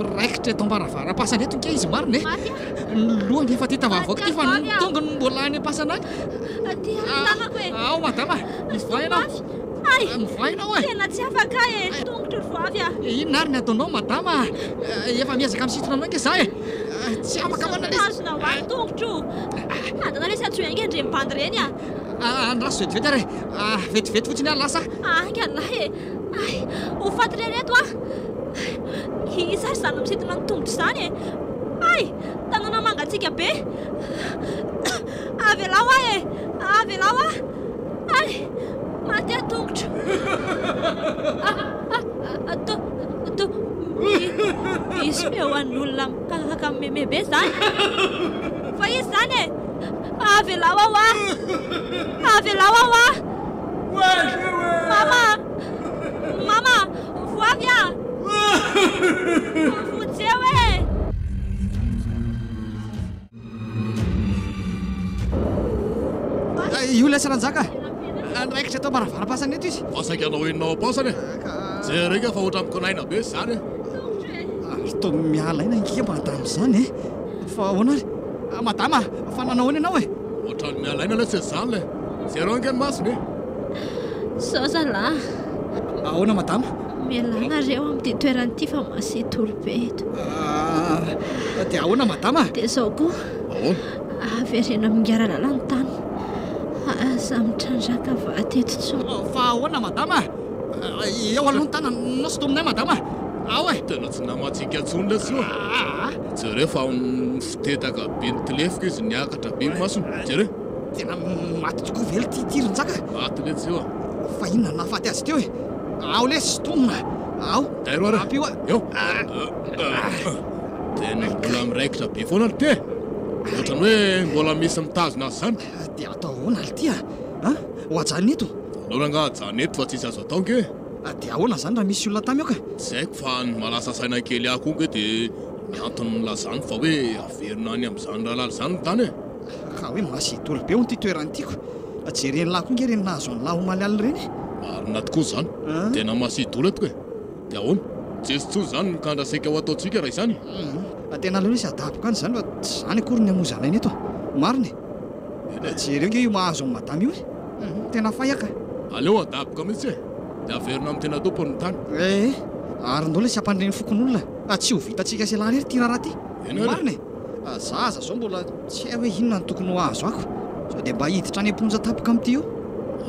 miraikitra eto am-baravaram-pasana eto nge izy marina e! Maty ah! Ny lohany efa aty tafavoaka ity fa ny tongony mbola any am-pasana any! Aty ary ny tanako e! Ao madama! Mivoaha ianao! Hay! Mivoaha ianao e! Tena tsy afaka aho e! Tongotro ry voavy ah! Inona ary ny ataonao madama? Efa miezaka misintona anao nge za e! Tsy afaka ahoana lesy! Mitazona ho ahy ny tongotro! Andana lesy antsoy haingana ireny bandy ireny ah! Andraso vetivety ary e! Vetivety fotsiny aho lasa. Haingana lahy e! Hay! Ho faty re reto aho! Iza ary izany misintona ny tongotro izany e? Hay! Tanàna mangatsiaka be! Avelao aho e! Avelao aho! Misy feo an'olona mikakakaka mimeme be izany. Fa iza izany e? Avelao aho ah! Avelao aho ah! Mama! Mama! Voavy ah! Vonjeo e! Io ilay Ranjaka Niraikitra tao am-baravaram-pasana eto izy. Fa saika hanao inona ao am-pasana e? Jereo ka fa ohatran'ny mikonaina be izany e. Ary toa miala aina ange madama izany e. Fa ahoana ary? Madama, fa nanao ahoana ianao e? Ohatran'ny miala aina lesy izany le. Jereo ange ny masony e. Zao zalahy. Ahoana madama? Mialà nareo amin'ity toerana ity fa masetory be eto. Ah, dia ahoana madama? Dia izao koa. Ahoana? Avereno amin'ny Ngaralala ny tany. Aza mitrandraka vato eto intsony. Fa ahoana madama? Eo aloha ny tananao sintominay madama. Ao e! Tena tsy namantsika intsony lesy io a! Jereo fa mifotetaka be nitilefoka izy niakatra be ny masony. Jereo. Tena maty tokoa ve ity ity ry Njaka? Maty letsy io a! Fa inona no nahafaty azy teo e? Ao lesy sintomina ao! Tairo ary e! Ampio aho! Eo! Tena mbola miraikitra be foana ry ty e! Ohatran'ny hoe mbola misy mitazona azy izany. Dia atao ahoana ry ty a? An? Ho ajanona eto? Aleo rangaha ajanona eto fa tsisy azo atao ange e! Dia ahoana izany raha misy olona tamy ao ka? Tsy haiko fa ny mahalasa saina kely ahy koa ange dia ny antony nilazany fa hoe averina any amin'izany rahalahy izany ny tany e! Ka hoe masedolo be hono ity toerana ity ko. Jeren'lah koa nge ireny nahazo an'lah omaly alina ireny e. Marina tokoa izany. Tena masedolo eto e. Dia ahoana? Tsisy intsony izany ny kandra saika ho ataontsika raha izany? Humm. Tena aleo lesy adaboka any izany fa tsy izany akory ny hamoizana aina eto a. Marina e. Eny e. Jereo nge io mahazo an'i madama io e. Humm. Tena fay aka. Aleo adaboka mihitsy e. Dia averina amin'ny tena tompony ny tany. Ee. Ary ndao lesy hampandre ny fokonolona. Tsy ho vitantsika sy elah irery ity raharaha ity. Eny ary e. Marina e. Za aza zao mbola tsy hay hoe inona no tokony ho azo ako. Sao dia mba hiditra any am-ponja tampoka amin'ity io.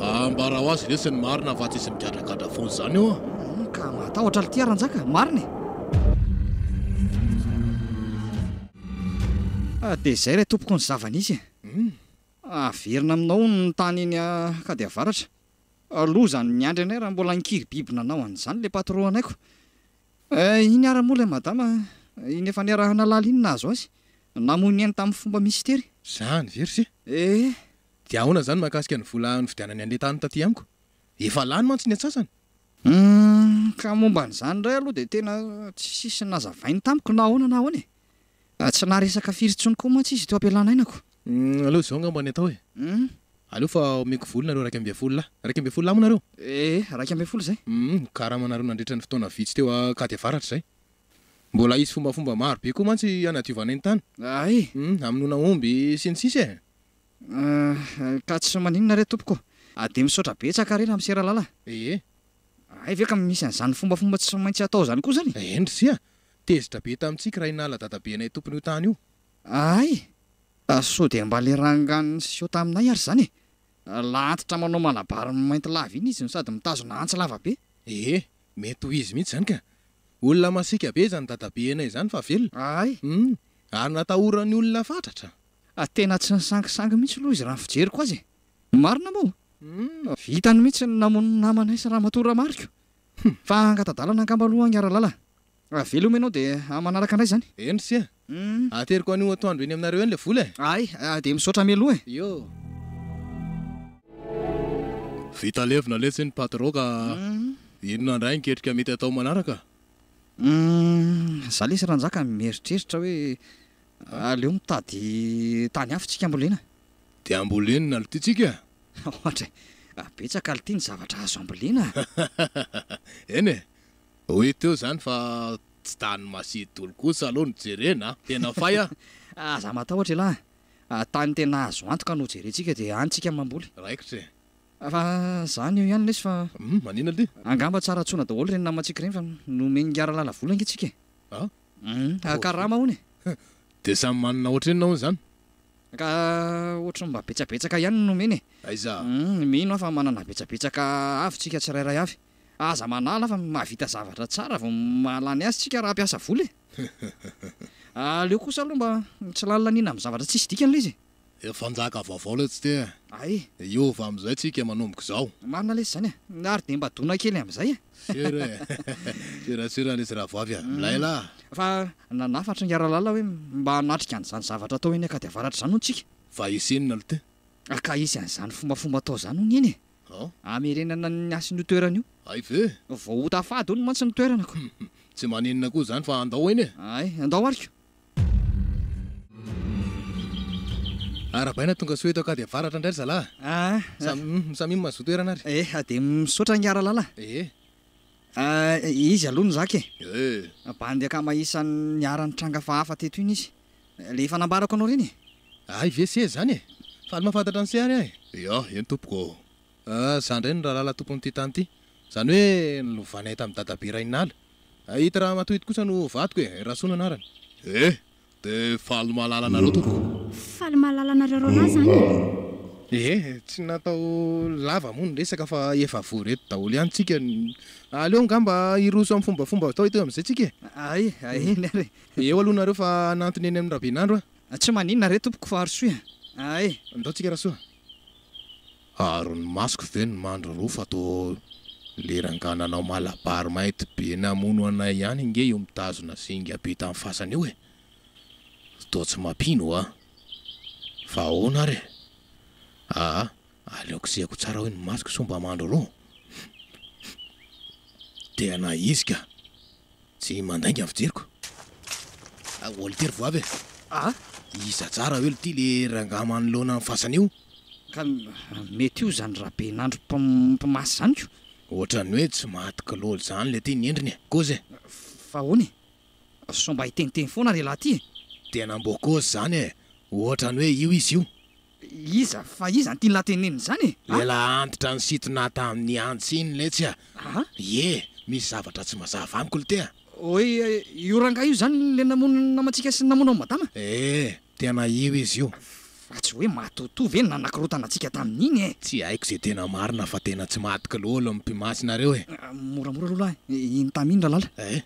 Ambara ho azy lesy ny marina fa tsisy migadragadra fonja zany eo a. Humm ka mahatahotra lty Ranjaka, marina e. Dia izay re tompoko ny zava-nisy e. Averina aminao hono ny tany eny Ankadiavaratra. Loza ny miandry anay raha mbola nikiry biby nanao an'izany le patron anay ko. Eh, iny ara moa ilay madama, iny efa niaraha-nahalala iny nahazo azy. Namoy ny ainy tamin'ny fomba mistery. Zany ve ry se? Eh. Dia ahoana izany mahakasika ny vola nividianany an'ilay tany taty amiko? Efa lany mantsy ny antsasany. Humm, ka momba an'izany indray aloha dia tena tsisy nazavainy tamiko na ahoana na ahoana e. Tsy naharesaka firy intsony koa mantsy izy teo am-pialana ainako. Humm, aleo izao angamba ny atao e. Humm. Aleo fa omeko vola nareo 11 lahy. 11 lahy moa nareo? Ee, 11 izay. Humm, karamanareo nandritra ny fotoana vitsy teo Ankady Avaratra izay. Mbola hisy fombafomba maro be koa mantsy hanadiovana ny tany. Hay! Humm, hamonoana omby sy ny sisa e. Ka tsy maninona re tompoko. Dia misaotra betsaka re ramose Ralala. Ee. Hay ve ka misy an'izany fombafomba tsy maintsy atao izany koa izany? Eny ry sia! Tezitra be tamintsika Rainala dadabenay tompon'io tany io. Hay! Sao dia mba le rangahy niseho taminay ary izany e! Lahantitra manao malabary mainty lava iny izy no sady mitazona antsy lava be. Ee, mety ho izy mihitsy izany ka! Olona masiaka be izany dadabenay izany fa velona. Hay! Hum, ary natahoran'ny olona fatratra. Tena tsy nisangisangy mihitsy aloha izy raha ny fijeriko azy e! Marina moa? Hum, vitany mihitsy ny namono ny namanay sy ramatoa Ramariko. Fa hangata-dalana angamba aloha angaha Ralala. Veloma ianao dia manaraka indray izany. Eny ry sia. Ateriko anio atoandro eny aminareo eny ilay vola e. Hay, dia misaotra mialoha e. Io. Vita levona letsy iny patro ka inona indray ny ketrika mety atao manaraka? Humm, za lesy Ranjaka mieritreritra hoe aleo mitady tany hafa tsika ambolena. Dia ambolena aloha ty tsika? Ohatra e, betsaka aloha ty ny zavatra azo ambolena a! Eny e, ho hita eo izany fa tsy tany masidolo kosa aloha no jerena a! Tena fay a! Aza matahotra elah a! Tany tena azo antoka no jerentsika dia any tsika mamboly. Raikitra e! Fa zany eo ihany lesy fa. Hum, maninona ty? Angamba tsara antsoina daholo ireny namantsika ireny fa nomen'i Ingahy Ralala vola ange tsika e! Ah? Hum, karama hono e! Dia samy manana ohatrinona hono izany? Ka ohatry ny mba betsabetsaka ihany no nomeny e! Aiza? Hum, mino aho fa manana betsabetsaka avy tsika tsirairay avy. Aza manala fa mahavita zavatra tsara vao mahalany azy tsika raha hampiasa vola e! Aleo kosa aloha mba tsy lany laniana amin'ny zavatra tsisy dikany ilay izy e! Efa njaka vaovao letsy ty e. Ay. Hiova amin'izay tsika manomboka izao. Marina lesy izany e. Ary dia mba dona kely amin'izay e. Sûr e. Sûr sûr lesy Ravoavy a. Milay lah. Fa nanafatra ingahy Ralala hoe mba hanatrika an'izany zavatra atao eny Ankadiavaratra izany hono tsika. Fa hisy inona aloha ty? Ka hisy an'izany fombafomba atao izany hono eny e. Hamerenana ny hasin'io toerana io. Hay ve? Voaota fady hono mantsy ny toerana ko. Tsy maninona koa izany fa andao eny e. Hay, andao ary ko. Arahabaina tonga soa eto Ankady Avaratra indray ry zalahy a. Samy samia mazoto toerana ary. Eh, dia misaotra an'i Aralala. Eh. Izy aloha no zaka e. Eh. Bandy akama isan'ny niara-nitranga hafahafa teto iny izy. Ilay efa nambarako anao ireny e. Hay ve se izany e! Faly mahafantatra an'i se ary aho e. Ya, eny tompoko ô. Ah, za indray no Ralala tompon'ity tany ity. Izany hoe nilovanay tamin'i dadabe Rainala. Ity ramatoa ity kosa no vadiko e, Rasoa no anarany. Eh! Dia faly mahalala anareo tompoko. Faly mahalala anareo roalahy izany e. Ee, tsy natao lava moa ny resaka fa efa vory eto daholo ihany tsika. Aleo angamba hiroso amin'ny fombafomba atao eto amin'izay tsika e. Ay, eny ary e. Eo aloha nareo fa hanantona eny amin'ny Rabenandro aho. Tsy maninona re tompoko fa arosoy a! Ay! Ndao tsika Rasoa. Ary ny masoko ve no mandry roa fa toa le rangahy nanao malabary mainty be namono anay ihany ange io mitazona zinga be tamin'ny fasana io e! Toa tsy mampino a! Fa ahoana ary e? Aa aleoko sehako tsara hoe ny masoko sao mba mandry roa? Tena izy ka! Tsy mandainga ny fijeriko. Walter voavy e. Ah? Iza tsara hoe lty le rangahy manoloana ny fasana io? Ka mety io zany Rabenandro mpimasy zany ko. Ohatran'ny hoe tsy maty kilôly zany le ty ny endriny e. Kôzy e. Fa ahoana e? Sao mba hiteniteny foana re lahy ty e? Tena mbô kôzy zany e. Ohatran'ny hoe io izy io. Iza fa iza no tian'lah tenenina izany e? A? Lehilahy antitra nisintona tamin'ny antsy iny letsy a! A? Ie, misy zavatra tsy mazava amiko lty a! Oy, io rangahy io izany ilay namono ny namantsika sy namono an'i madama? Ee, tena io izy io. Fa tsy hoe matotoa ve no nanakorotana antsika tamin'iny e? Tsy haiko izay tena marina fa tena tsy maty kilôly ny mpimasy nareo e! Moramora aloha lahy, iny tamy iny Ralala. Eh?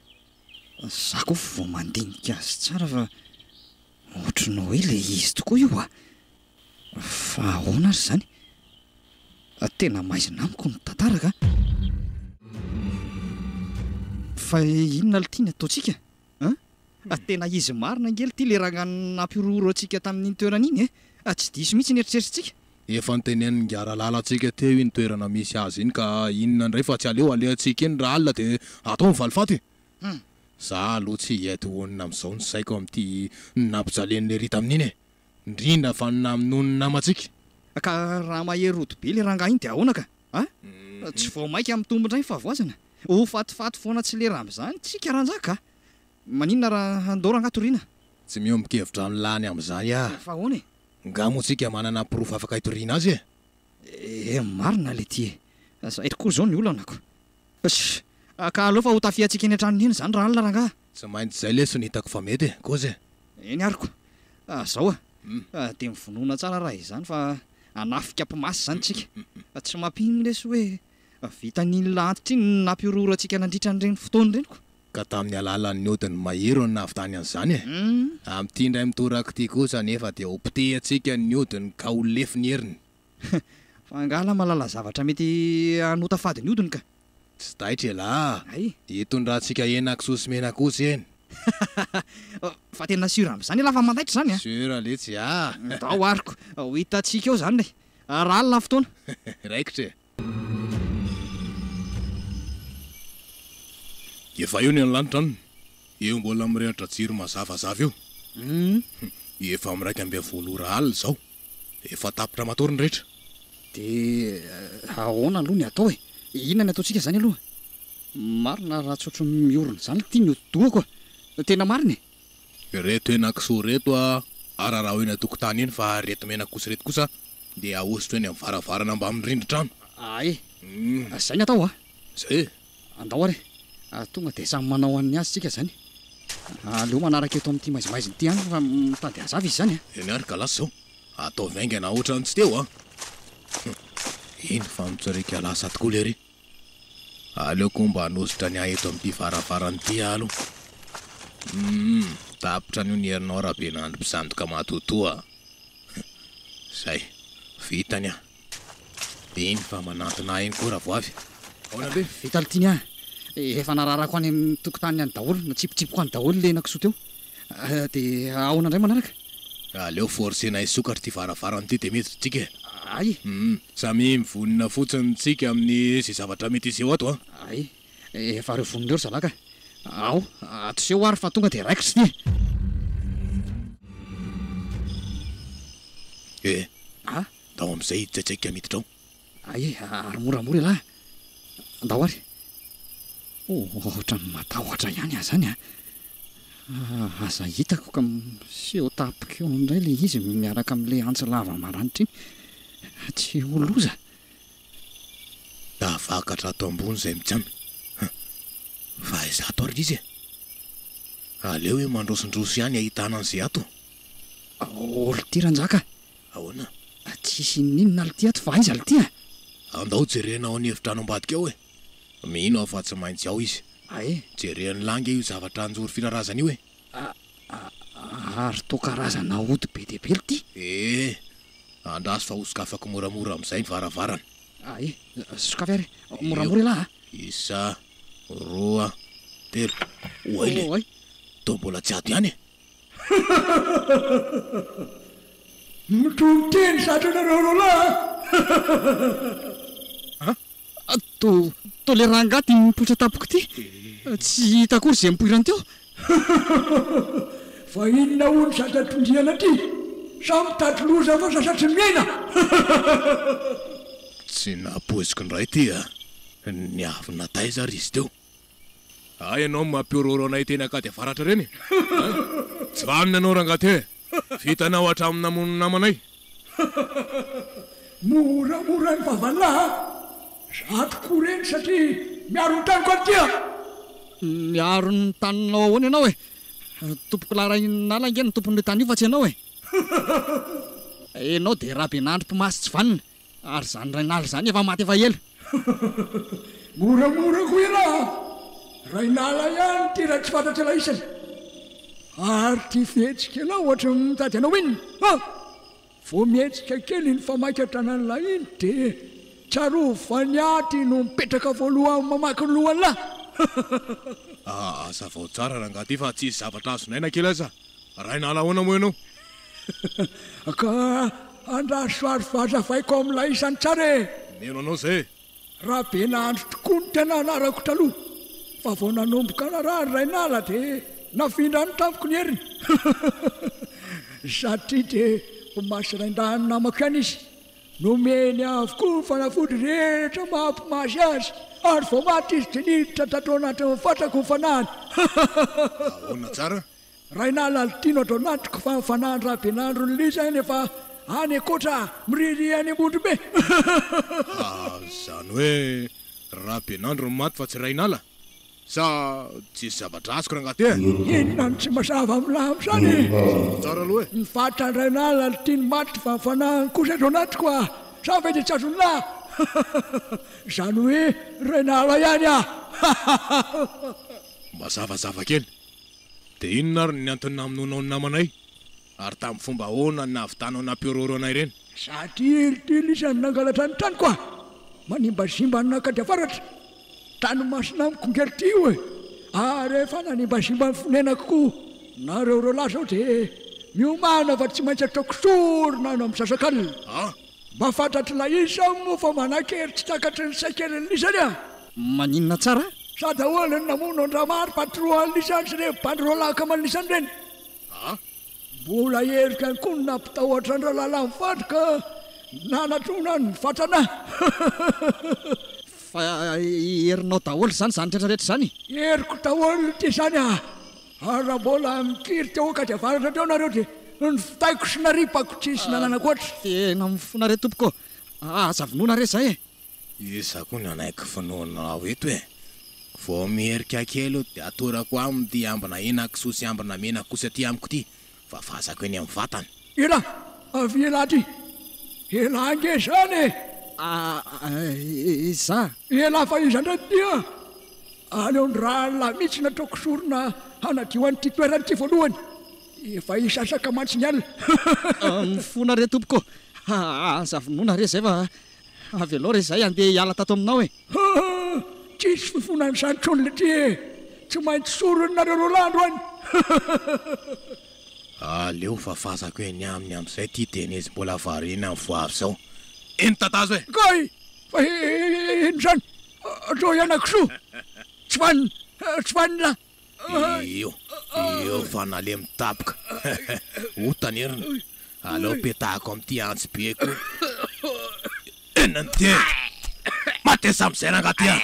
Za koa vao mandinika azy tsara fa Ohatry ny hoe ilay izy tokoa io a! Fa ahoana ary izany? Tena maizina amiko ny tantara ka! Fa inona lty ny ataontsika an? Tena izy marina ange lty le rangahy nampihorohoro antsika tamin'iny toerana iny e! Tsy diso mihitsy ny eritreritritsika. Efa notenenin'i Ralala antsika teo iny toerana misy azy iny ka inona indray fa tsy aleo alehantsika eny rahalina dia atao ny valifaty e! Hum. Za aloha tsy hiady honina amin'izao ny saiko amin'ity nampijalian'i Lery tamin'iny e! Indrindra fa ny namonoany ny namantsika. Ka raha mahery rodobe le rangahy iny dia ahoana ka? A? Tsy vao maika mitombo indray ny fahavoazana? Ho fatifaty foana tsy lera amin'izany tsika ranjaka a! Maninona raha handao rangahy toriana? Tsy miombon-kevitra amin'lany amin'izany aho. Fa ahoana e? Nga moa tsika manana porofo afaka hitoriana azy e? Eh, marina le ty e! Zay tokoa izao ny olana ko! Sh! Ka aleo fa ho tafihantsika eny an-tranony eny izany rahalina rangaha! Tsy maintsy izay lesy no hitako fa mety e! Kozy e! Eny ary ko! Zao a! Dia mivonona tsara raha izany fa hanafika mpimasy izany tsika! Tsy mampino lesy hoe vitan'iny lahantitra iny ny nampihorohoro antsika nandritra an'ireny fotoana ireny ko! Ka tamin'ny alalan'ny odiny mahery no nahavitany an'izany e! Amin'ity indray mitoraka ity kosa anefa dia ho potehintsika ny odiny ka ho lefy ny heriny. Fa angaha lah mahalala zavatra mety hanota fady ny hodiny ka. Tsy taitra elah! Hay! Hitondrantsika henakisoa sy menakosa eny! Fa tena sûr amin'izany elah fa mandaitra izany a! Sûr letsy ah! Ndao ary ko! Ho hitantsika eo izany e! Raha alina ny fotoana! Raikitra e! Efa eo ny any lanitra an! Eo mbola mirehitra jiro mazavazava eo. Efa amin'ny 11 ora alina izao. Efa tapitra matory ny rehetra. Dia ahoana aloha ny atao e? Inona ny ataontsika izany aloha? Marina raha tsy ohatry ny miorina izany ity ny hodi-dohako a! Tena marina e! Ireto henakisoa ireto a, araraho eny an-tokotany eny fa ireto menakoso ireto kosa dia ahositra eny amin'ny varavarana mbamin'ny rindrin-trano. Ay! Izay ny atao a! Izay e! Andao ary e! Tonga dia samy manao an'ny azy tsika izany. Aleo manaraka eto amin'ity maizimaizina ity ihany fa mitady hazava izy izany a! Eny ary ka lasa izao. Ataovy haingana ohatran'ny tsy teo a! Iny fa mitsoriaka lasa tokoa lery. Aleoko mba hanositra ny ahy eto amin'ity varavarana ity aho aloha. Humm, tapitra anio ny herinao Rabenandro mpisandoka matotoa a! Zay, vita ny ahy. Iny fa manantona ahy iny koa Ravoavy. Ahoana be? Vita lty ny ahy. Efa nararako any amin'ny tokotaniny any daholo, natsipitsipiko any daholo ilay henakisoa teo. Dia ahoana indray manaraka? Aleo forcer-na hisokatra ity varavarana ity dia miditra tsika e. Ay! Hum, samia mivonona fotsiny tsika amin'ny izay zavatra mety hiseho ato an. Ay! Efa ireo vonona ireo ry zalahy ka. Ao, atoseho ary fa tonga dia raikitra ity e. Eh! A? Ndao amin'izay hiditra tsaika miditra ao. Ay, ary moramora ialahy. Ndao ary. Ohatran'ny matahotra ihany aho izany a. Aza hitako ka miseho tampoka eo indray ilay izy miaraka amin'ilay antsy lava maranitra iny. Tsy ho loza. Tafakatra ato ambony izay mitsam. Fa aiza ato ary izy e? Aleo hoe mandrosondroso ihany ahitana an'izay ato. Ô lty ranjaka Ahoana? Tsisy inoninona lty ato fa aiza lty a? Andao jerena ao an'efitrano ambadika ao e! Mino aho fa tsy maintsy ao izy. Ae. Jeren'lah ange io zavatra anjoro firarazana io e! Ary toa karazana ody be dia be lty? Ee, andraso fa hosokafako moramora amin'izay ny varavarana. Ae, sokafy ary e! Moramora elah a! Isa, roa, telo, oay le! Toa mbola tsy ato ihany e! Mitronteny zatra nareo roalahy a! An? To, to le rangahy ty mipoitra tampoka ty, tsy hita akory ze nipoirany teo. Fa inona hono zatra tondriana ty? Sa mitady loza fa sasatry ny miaina? Tsy nampoiziko indray ty a! Niavina taiza ary izy teo? Hay ianao no mampihorohoro anay teny Ankady Avaratra ireny e! An! Tsy vanona ianao rangahy ty e! Vitanao hatramin'ny namono ny namanay! Moramora ny vavan'lah a! Za tokoa ireny satria miaro ny taniko aty a! Miaro ny taninao ahoana ianao e? Tompokolahy Rainala ange no tompon'io tany io fa tsy ianao e! Ianao dia Rabenandro mpimasy tsy vanona! Ary izany Rainala izany efa maty efa ela. Moramora koa ialahy a! Rainala ihany ity raha tsy fantatr'ialahy isany. Ary ity fihetsik'ialahy ohatry ny mitady hanao inona a! Vao mihetsika kely iny famaika tanan'ilahy iny dia tsarovy fa ny aty no mipetraka voalohany mamaky ny lohan'ilahy. Hazavao tsara rangahy ity fa tsisy zavatra azonay na kely aza. Rainala ahoana moa ianao? Ka andraso ary fa hazavaiko amin'ilay isany tsara e! Mino anao zay e! Rabenahandro tokoa no tena anarako taloha, fa vao nanomboka narary Rainala dia nafindrany tamiko ny heriny. Satria dia mpimasy raindahiny namako ihany izy. Nomeny avokoa ny fanafody rehetra maha mpimasy azy, ary vao maty izy dia niditra tato anatin'ny fatako ny fanahiny. Ahoana tsara? Rainala Altino ato anatiko fa ny fanahin-dRabenandro ny Lisa eny efa any ankoatra miririha any Ambondrombe. Ha, zany hoe Rabenandro no maty fa tsy Rainala? Sa tsisy zavatra azoko rangahy ty e? Inona no tsy mazava amin'lah amin'izany e? Mazava tsara aloha e! Ny fatan-dRainala Altino maty fa ny fanahiny kosa eto anatiko a! Sa ve dia tsy azon'lah? Izany hoe Rainala ihany a! Mazavazava kely. Dia inona ary ny antony namonoanao ny namanay? Ary tamin'ny fomba ahoana no nahavitanao nampihorohoro anay ireny? Satria ry ty lisa no nangalatra ny tranoko a! Manimbazimba an'Ankady Avaratra, tany masina amiko nge ry ty io e! Ary efa nanimbazimba ny fonenako koa nareo roalahy zao dia miomàna fa tsy maintsy ataoko sorona any amin'ny misasakalina. A! Mba fantatr'ilay iza moa fa manan-kery tsy takatry ny saikelin'ny lisany a! Maninona tsara? Sa daholo ny namono an-dRamary patron an'lisany sy ireny bandy roalahy akaman'lisany ireny? A! Mbola heriko ihany koa no nampitahotra an-dRalala mivady ka nanatrona ny vatrana. Fa herinao daholo izany izany rehetra rehetra izany? Heriko daholo ity izany a! Ary raha mbola mikiry teo Ankady Avaratra teo nareo dia nofitaiko sy naripako tsisy nananako ohatry. Tena mifona re tompoko ô! Aza vonoina re zay e! Iza koa nanaiky finoanao eto e! Vao miherika kely eo dia atorako aminy ity ambina henakisoa sy ambina mena kosa aty amiko ity fa vazako eny amin'ny vatany. Elah! Avia elah aty! Elah ange izany e! Iza? Elah fa iza indray ity an! Aleo ny rahalahy mihitsy no ataoko sorona hanadio an'ity toerana ity voalohany. Efa hisasaka mantsy ny alina. Mifona re tompoko. Aza vonoina re zay fa avelao re zay handeha hiala tato aminao e! Haa! Tsisy fifonana izany intsony letia e! Tsy maintsy soronareo roalahy androany! Aleo fafazako eny aminy amin'izay ity Denise mbola variana amin'ny voavy izao. Eny tatazo e! Kay! Fa ino izany? Atao ihany kisoa! Tsy vanona! Tsy vanona! Io, io fa nalemy tapoka. Ota ny heriny. Aleo petahako amin'ity antsy be koa. Inona no ty e? Mateza amin'izay rangahy ty a!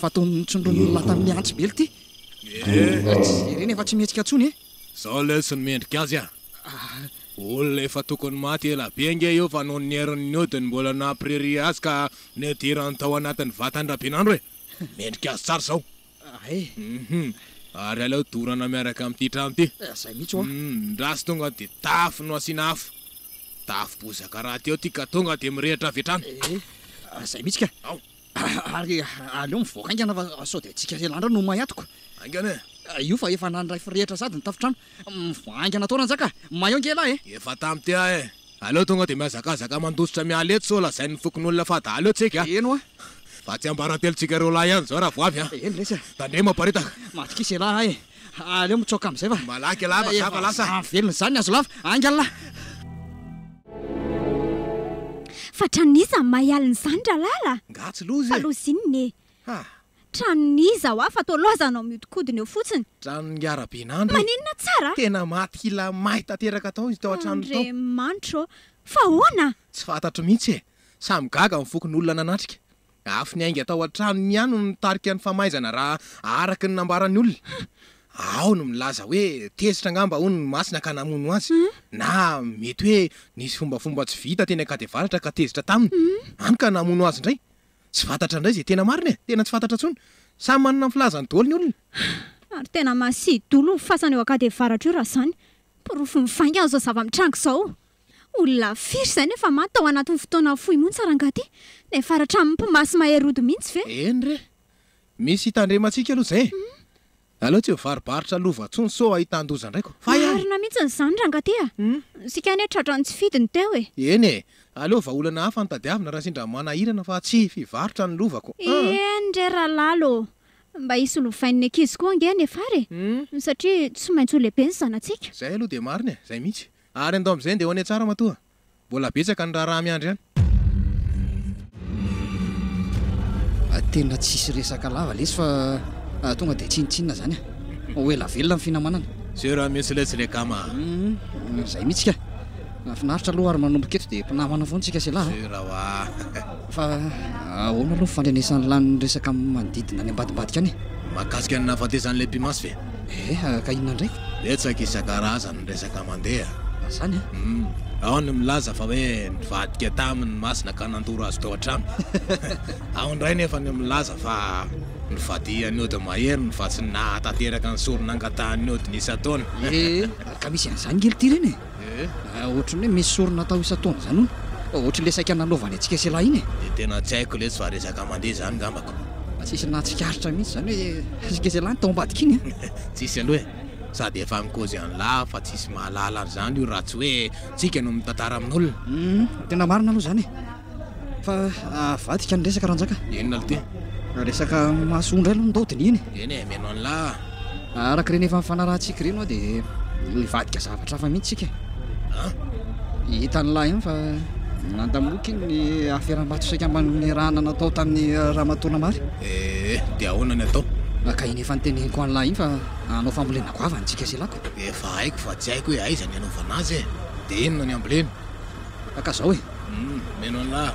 Fa toa notsindronin'lah tamin'ny antsy be ity. Jerena efa tsy mihetsika intsony e! Zao lesy no mendrika azy a! Olona efa tokony maty ela be ange io fa noho ny herin'ny odiny mbola nampiririha azy ka nidirany tao anatin'ny vatany Rabenandro e! Mendrika azy tsara izao. Ay! Hum! Ary aleo dorana miaraka amin'ity trano ity. Zay mihitsy hoa. Hum! Ndraso tonga dia tafo no asiana afo. Tafo bozaka rahateo ity ka tonga dia mirehitra avy hatrany. Eh! Zay mihitsy ka. Ao! Ary aleo mivoaka haingana fa sao dia antsika elah indray no may ato ko. Haingana e! Io fa efa nandray firehitra sady ny tafontrano. Mivoaha haingana tao Ranjaka a! May ao nge elah e! Efa tamy ty aho e! Aleo tonga dia mihazakazaka mandositra miala eto sao lazain'ny fokonolona fa dahalo eo tsika a! Eny hoa! Fa tsy ambaratelontsika roa lahy ihany izao raha vao avy a! Eny lesy a! Tandremo aparitaka! Matokisa elah ahy e! Aleo mitsoaka amin'izay fa. Malaky elah fa za fa lasa! Efa velona izany ny hazolava! Haingana lah! Fa tranon'iza ny may alina izany Ralala? Nga tsy loza e! Fa loza inona e? Ha! Tranon'iza hoa fa toa lozanao mihodinkodina eo fotsiny. Tranon'i Rabenandro e! Maninona tsara? Tena maty kila may tanteraka tao izy tao an-tranony tao. Andriamanitra ô! Fa ahoana? Tsy fantatro mihitsy e! Samy gaga ny fokonolona nanatrika. Afo niainga tao an-tranony ihany no nitarika ny famaizana raha araka ny nambaran'ny olona. Ao ny milaza hoe tezitra angamba hono ny masina ka namono azy, na mety hoe nisy fombafomba tsy vita teny Ankadiavaratra ka tezitra taminy, hany ka namono azy indray. Tsy fantatra indray izay tena marina e! Tena tsy fantatra intsony. Samy manana ny filazany daholo ny olona. Ary tena masia dolo ny fasana eo Ankadiavaratra io raha izany. Porofo mivaingana izao zava-mitranga izao. Olona firy izay no efa maty tao anatin'ny fotoana fohy monja rangahy ty? Niafara hatramin'ny mpimasy mahery ody mihitsy ve? Eny re! Misy hitandremantsika aloha izay e! Aleo tsy hivarobarotra lova intsony sao ahitan-doza indray ko! Fa ihany! Marina mihitsy izany rangahy ty a! Isika anie tratran'ny tsy fidiny teo e! Eny e! Aleo vahaolana hafa no tadiavina raha sendra manahirana fa tsy hivarotra ny lovako an! Eny re Ralalo ô! Mba hisy lovain'ny ankizy koa ange ny afara e! Satria tsy maintsy ho lehibe ny zanatsika. Izay aloha dia marina e! Izay mihitsy! Ary andao amin'izay ndeha ho any an-tsara matoa. Mbola betsaka ny raharaha miandry any. Tena tsisy resaka lava lesy fa tonga dia tsinontsinona zany a. Ho ela velona ny finamanana. Zay raha mihitsy letsy le akama a. Humm zay mihitsy ka. Mahafinaritra aloha ary manomboka eto dia mpinamana foana tsika sy elah a. Sûr wa. Fa ahoana aloha ny fandrenesan'lah ny resaka manodidina any ambadimbadika any e? Mahakasika ny nahafatesan'ilay mpimasy ve? Eh, ka inona indray? Betsaka isan-karazany ny resaka mandeha. Zany an? Hum, ao ny milaza fa hoe nivadika taminy ny masina ka nandoro azy tao an-trano. Ao indray nefa ny milaza fa nivadihan'ny ody mahery ny fa tsy nahatanteraka ny sorona angatahan'ny odiny isan-taona. Eh, ka misy an'izany nge ity ireny e! Ohatran'ny hoe misy sorona atao isan-taona izany hono. Ohatran'ilay saika nanaovany antsika sy ialahy iny e! Dia tena tsy haiko letsy fa resaka mandeha izany ngambako. Tsisy nahatsikaritra mihitsy izany hoe isika sy ialahy no tao ambadika iny an! Tsisy aloha e! Sady efa mikozy an'lah fa tsisy mahalala an'izany io raha tsy hoe tsika no mitantara amin'olona. Humm, tena marina aloha izany e! Fa avadika ny resaka Ranjaka. Inona lty? Resaka mahasoa indray aloha no ndao dinihina e. Eny e, mino an'lah. Araka ireny efa nifanarahantsika ireny hoa dia nivadika zavatra hafa mihitsy tsika e. An? Hitan'lah ihany fa nandamoaka iny ny aferam-bato saika mba nirahana natao tamin'ny ramatoa Namary. Eh, dia ahoana ny atao? Ka iny efa noteneniko an'lah iny fa hanao fambolena goavana tsika sy elako. Efa haiko fa tsy haiko hoe aiza ny hanaovana azy e. Dia inona ny hambolena? Ka zao e. Humm, mino an'lah.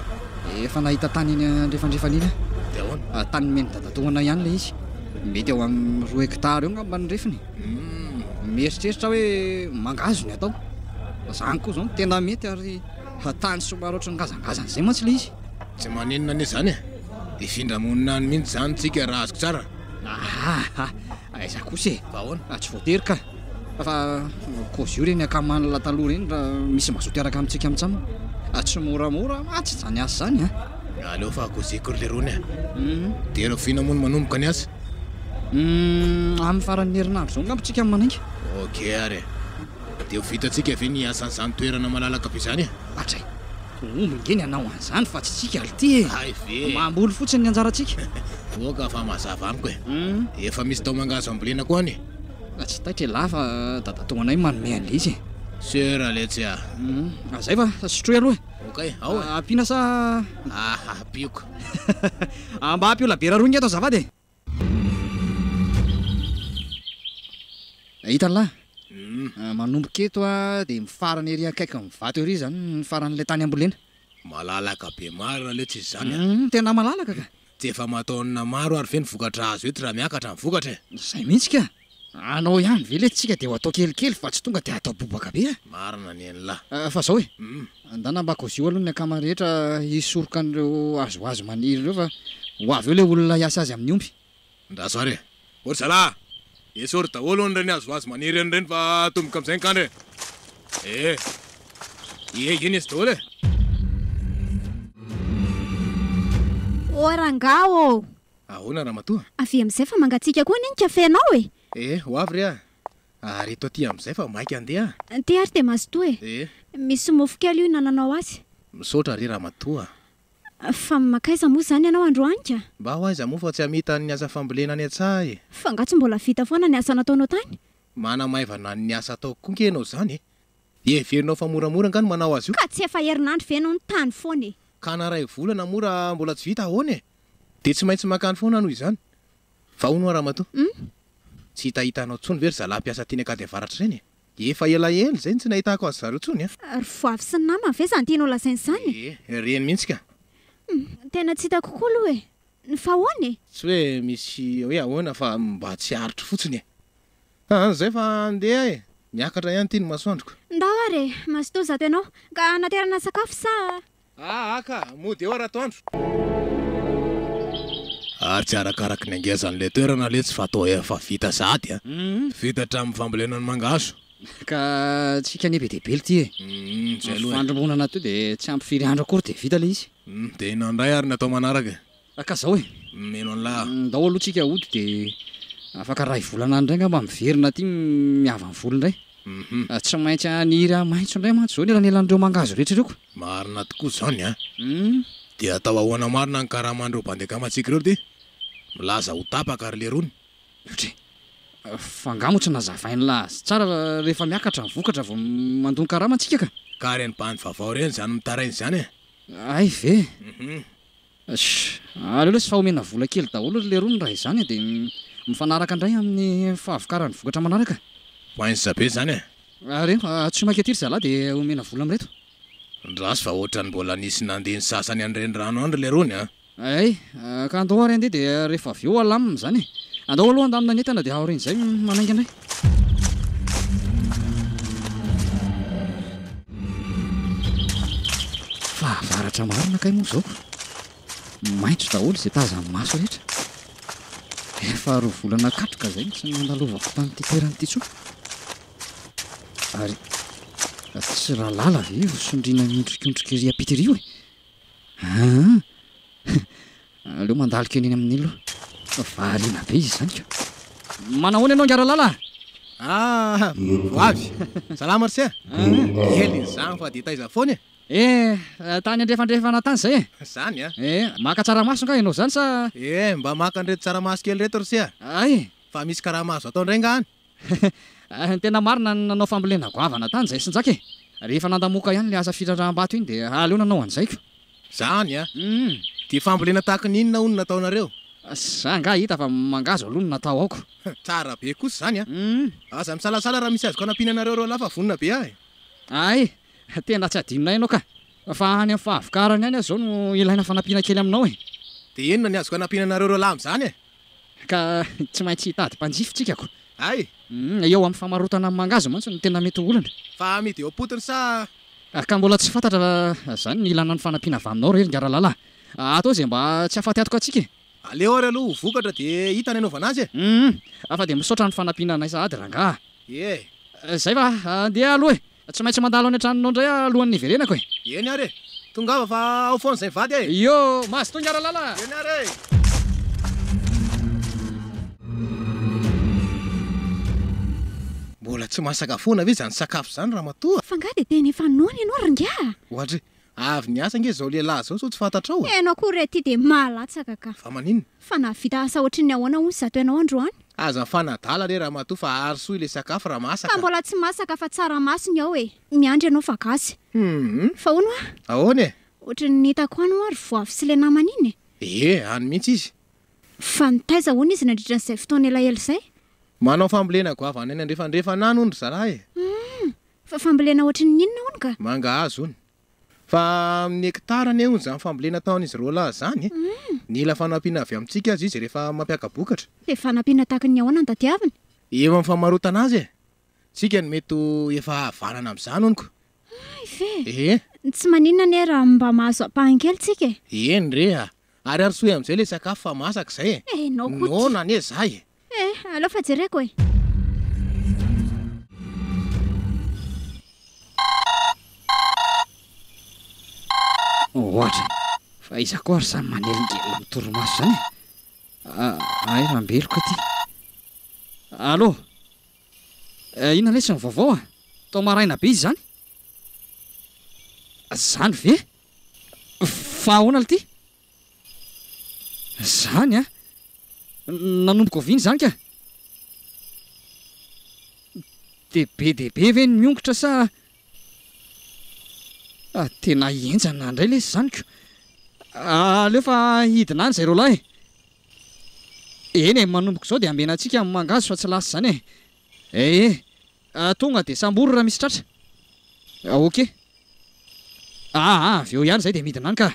Efa nahita tany eny andrefandrefana iny aho. Dia ahoana? Tany nomen'i dadatoa anay ihany ilay izy. Mety eo amin'ny roa hectares eo angamba ny refiny. Humm. Mieritreritra hoe mangahazo ny atao. Izany koa izao no tena mety ary tany somary ohatran'ny ngazangazana izay mantsy ilay izy. Tsy maninona anie izany e. Hifindra monina any mihitsy izany tsika raha azoko tsara. Ahaha, aiza kosa e. Fa ahoana? Tsy voatery ka. Fa kôzy io ireny akaman'la taloha ireny raha misy mazoto hiaraka amintsika mitsam. Tsy moramora mantsy izany asa izany an. Aleo fa kôziko ry lerony a. Dia rahoviana moa no manomboka ny asa? Humm, amin'ny faran'ny herinandro izao angamba tsika no manainga. Ok ary e. Dia ho vitantsika ve ny hiasa an'izany toerana malalaka be izany e? Atray! Omby nge ny hanao an'izany fa tsy tsika ry ty e! Hay ve e! Mamboly fotsiny ny anjarantsika. Oka fa mazava amiko e! Efa misy tao-mangahazo ambolena koa any e! Tsy taitra elah fa dadatoanay manome an'ilay izy e! Sûr letsy a! Zay fa sotroy aloha e! Ok, ao e! Ampiana sa? Aha, ampiako. Mba ampio labiera roa nge ato azafady e! Hitan'lah? Manomboka eto dia mifarana ery akaikin'ny vato ery izany ny faran'ilay tany ambolena. Malalaka be marina letsy izy izany a! Tena malalaka ka! Tsy efa aman-taonina maro ary ve ny vokatra azo eto raha miakatra ny vokatra e? Izay mihitsy ka! Anao ihany ve letsy tsika dia ho atao kelikely fa tsy tonga dia atao bobaka be a! Marina ny an'lah. Fa zao e! Andana mba kozio aloha ny akama rehetra hisoroka an'ireo hazohazo maniry ireo fa ho avy eo ilay olona hiasa azy amin'ny omby. Ndraso ary e! Ô ry zalahy a! Esory daholo hono ireny hazohazo maniry ireny fa atomboka amin'izay ny kandra e! Eh! Ie, iny izy daholo e! Ô rangaha ô! Ahoana ramatoa? Avia amin'izay fa mangatsiaka koa anie ny kafe-nao e! Eh, ho avy re ah! Ary eto aty amin'izay fa maika handeha ah! Ty ary dia mazotoa e! Eh! Misy mofo kely io hinananao azy. Misaotra re ramatoa. Fa mankaiza moa izany ianao androany ka? Mba ho aiza moa fa tsy hamita ny asa fambolena any an-tsaha e! Fa angaha tsy mbola vita foana ny asa nataonao tany? Manamaivana ny asa ataoko koa nge ianao izany e! Heverinao fa moramora angaha ny manao azy io? Ka tsy efa herinandro ve ianao no tany foana e! Ka na iray volana moa raha mbola tsy vita ahoana e? Dia tsy maintsy mankany foana noho izany. Fa hono hoa ramatoa? Hum? Tsy hitahitanao intsony ve ry zalahy mpiasa teny Ankady Avaratra ireny e? Efa elaela izay no tsy nahitako azy zareo intsony a! Ry voavy sy ny namany ve izany tianao lazaina izany e? Ie, ireny mihitsy ka! Hum, tena tsy hitako koa aloha e! Fa ahoana e? Tsy hoe misy hoe ahoana fa mba tsy aritro fotsiny e! Aa, izay fa andeha e! Miakatra ihany ity ny masoandroko. Ndao ary e! Mazotoa zato ianao. Ka hanaterana sakafo sa? Aa ka, mody eo ratoandro. Ary tsy arakaraky ny angezan'ilay toerana letsy fa toa efa vita sahady a! Vita hatramin'ny fambolena ny mangahazo. Ka tsika anie be dia be lty e! Zay aloha e! Fandrombonana teo dia tsy ampy firy andro akory dia vita ilay izy. Dia inona indray ary ny atao manaraka e? Ka zao e! Mino an'lah. Ndao aloha tsika hody dia afaka iray volana any indray angamba miverina aty miava ny volo indray. Tsy maintsy haniry hamaitso indray mantsy izao ny elanelan'ireo mangahazo rehetra ireo ko. Marina tokoa izany an! Dia atao ahoana marina ny karaman'ireo bandy akamantsika ireo ty? Milaza ho tapaka ry lerony. Ohatry e! Fa angaha moa tsy nazavain'lah azy tsara rehefa miakatra ny vokatra vao mandoa ny karamantsika ka! Ka ireny bandy vaovao ireny izany mitaraina izany e! Hay ve? Sh! Aleo lesy fa omena vola kely daholo ry lerony raha izany e, dia mifanaraka indray amin'ny fahavokaran'ny vokatra manaraka. Poince be izany e! Reno, antsoy maika aty ry zalahy dia omena vola amin'ireto. Ndraso fa ohatran'ny mbola nisy nandeha ny sasany any renirano any ry lerony a! Hay, ka andao ary handeha dia rehefa avy eo alamina izany e! Andao aloha handamina ny entana dia aorian'izay manainga indray. Fahavaratra marina kay moa izao ko! Maitso daholo izay tazan'ny maso rehetra. Efa roa volana katroka izay no tsy nandalovako tamin'ity toerana ity intsony. Ary tsy Ralala ve io sondriana miondrikondrika ery ampita ery io e? Aa! Aleo mandalo kely eny amin'iny aloha fa variana be izy izany ka. Manahoana ianao ingahy Ralala a? Ah! Ho avy! Salama ry se a! Kely izany fa dia taiza foana e? Eh! Tany andrefandrefana tany izay e! Izany a! Eh! Maka tsaramaso angaha ianao izany sa? Eh! Mba maka an'ireto tsaramaso kely ireto ry se a! Hay! Fa misy karama azo atao indray angaha any? Ny tena marina nanao fambolena goavana tany izay sy Njaka e! Rehefa nandamoka ihany ilay asa fitrandraham-bato iny dia aleo nanao an'izay ko! Zany a! Dia fambolena tahaka ny inona hono nataonareo? Za angaha hita fa mangahazo aloha no natao ao ko! Tsara be kosa izany a! Aza misalasala raha misy azoko anampiana anareo roalahy fa vonona be aho e! Hay! Tena tsy adinonay ianao ka! Fa any amin'ny fahavokarany any aho izao no ilaina fanampiana kely aminao e! Dia inona ny azoko anampiana anareo roalahy amin'izany e? Ka tsy maintsy hitady mpanjifa tsika ko. Hay! Eo amin'ny famarotana ny mangahazo mantsy no tena mety ho olana. Fa amidy eo am-potony sa? Ka mbola tsy fantatra fa zany ny ilana ny fanampiana avy aminao re ry Ngaralala a! Atao izay mba tsy hahafaty antoka antsika e! Aleo ary aloha ho vokatra dia hita ny anaovana azy e! Hum! Fa dia misaotra ny fanampiana anay sahady rangaha a! Ie! Zay fa andeha aloha e! Tsy maintsy mandalo any an-tranonao indray aho alohan'ny hiverenako e! Eny ary e! Tongava fa ao foana izay mivady e! Io! Mazotoa Ngaralala! Eny ary e! Mbola tsy masaka foana ve izany sakafo izany ramatoa? Fa nga dia tena efa noana ianao ry ingahy a! Ohatry, avy niasa ange izao lehilahy izao sao tsy fantatrao e! Ianao koa re ity dia mahalatsaka ka! Fa maninona? Fa nahavita asa ohatry ny ahoana hono izato ianao androany? Aza mifanadala re ramatoa fa arosoy ilay sakafo raha masaka. Ka mbola tsy masaka fa tsaramaso ny ao e! Miandry ianao fa gasy. Hum! Fa hono hoa? Ahoana e? Ohatry ny hitako any hoa ry Voavy sy ilay namany iny e! Ee, any mihitsy izy. Fa nitaiza hono izy nandritra an'izay fotoana elaela izay? Manao fambolena goavana any andrefandrefana any hono ry zalahy e! Hum! Fa fambolena ohatry ny inona hono ka? Mangahazo hono. Fa amin'ny hekitara anie hono izany fambolena ataon'izy roalahy izany e! Nila fanampiana avy amintsika aza izy rehefa mampiaka-bokatra. Dia fanampiana tahaka ny ahoana no tadiaviny? Eo amin'ny famarotana azy e! Tsika no mety ho efa havanana amin'izany hono ko! Hay ve! Ee! Tsy maninona anie raha mba mahazo ampahany kely tsika e! Eny re a! Ary arosoy amin'izay ilay sakafo fa masaka izay e! Eh, enao koa ty! Noana anie za e! Eh, aleo fa jereko e! Ohatra, fa iza koa ary izany manelingelina amin'ny torimaso izany e? Hay Rambeloka ity. Allô? Inona lesy ny vaovao a? Tao maraina be izy izany? Izany ve? Fa ahoana lty? Izany an! Nanomboka oviana izany ka? Dia be dia be ve ny miongotra sa Tena henjana indray lesy izany ko! Aleo fa hidina any izay roalahy e! Eny e, manomboka izao dia ambenantsika ny mangahazo fa tsy lasa izany e! Ee, tonga dia sambory raha misy tratra. Ok. Aa, avy eo ihany izay dia midina any ka.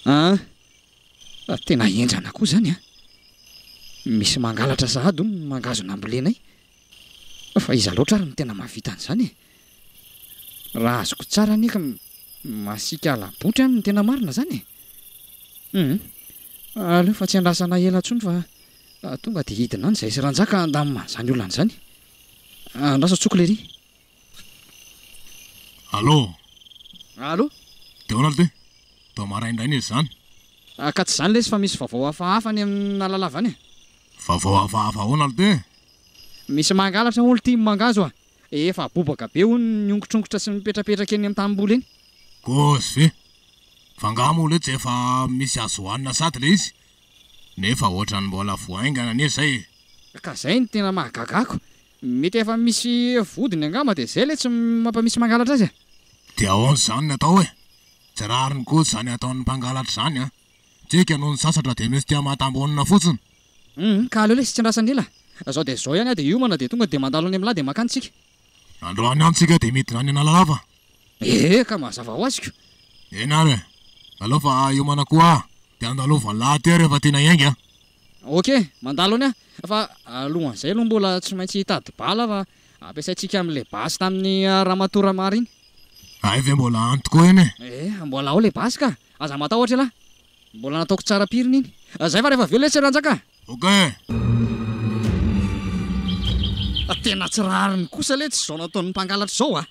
Aa, tena henjana koa izany an! Misy mangalatra sahady hono ny mangahazo nambolenay. Fa iza loatra ary no tena mahavita an'izany e? Raha azoko tsara anie ka masiaka ala-botry any no tena marina zany e! Hum! Aleo fa tsy andrasana ela intsony fa tonga dia hidina any izahay sy Ranjaka handamina an'izany olana izany. Andraso antsoiko lery. Allô? Allô? Dia ahoana ry ty? Toa maraindraina izy izany. Ka tsy izany lesy fa misy vaovao hafahafa any amin'Analalava any e! Vaovao hafahafa ahoana ry ty? Misy mangalatra hono ity mangahazo a! Efa bobaka be hono ny ongotr'ongotra sy mipetrapetraka eny amin'ny tanimboly eny. Kôzy ve? Fa angaha moa letsy efa misy azo hohanina sady le izy? Nefa ohatran'ny mbola vao haingana anie zay e! Ka zay no tena mahagaga ako. Mety efa misy vodiny angamba dia zay letsy mampamisy mangalatra azy e! Dia ahoana izany ny atao e? Tsy rariny kosa izany ataon'ny mpangalatra izany an! Tsika noho ny sasatra dia misy tia mahatambonina fotsiny. Humm ka aleo lesy tsy andrasana ela. Zao dia zao ihany aho dia hiomana dia tonga dia mandalo any amin'lah dia makany tsika. Androany ihany tsika dia midina any Analalava. Ee ka mazava ho azy ko. Eny ary e. Aleo fa hiomana koa aho dia andalovan'lah aty aho rehefa tiana hiainga a. Ok, mandalo any aho fa alohan'izay aloha mbola tsy maintsy hitady bala fa ampiasaintsika amin'ilay basy tamin'ny ramatoa Ramary iny. Hay ve mbola any tokoa iny e. Ee, mbola ao ilay basy ka. Aza matahotra ialahy. Mbola nataoko tsara pirina iny. Zay fa rehefa avy eo lesy Ranjaka a! Ok e! Tena tsy rariny kosa letsy izao nataon'ny mpangalatra izao a!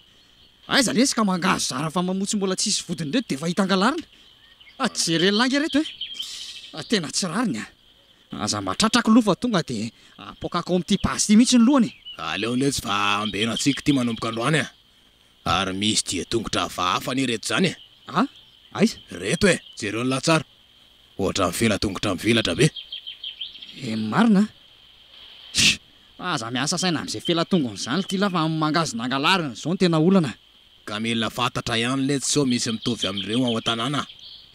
Aiza lesy ka mangahazo zara fa mamoa tsy mbola tsisy vodiny ireto dia efa hita angalarina. Jereo lainga ireto e! Tena tsy rariny a! Aza mba tratrako aloha fa tonga dia apoakako ao amin'ity basy ity mihitsy ny lohany e! Aleo letsy fa ambeno antsika ity manomboka androany a! Ary misy dian-tongotra hafahafa anie ireto izany e! A! Aiza? Ireto e! Jereo ny lahatsary. Ohatran'ny fela-tongotra mivelatra be. E marina a! Sh! Fa aza miasa saina amin'izay fela-tongony izany ity lahy fa amin'ny mangahazo nangalariny izao no tena olana. Ka mila fantatra ihany letsy sao misy mitovy amin'ireo ao an-tanàna.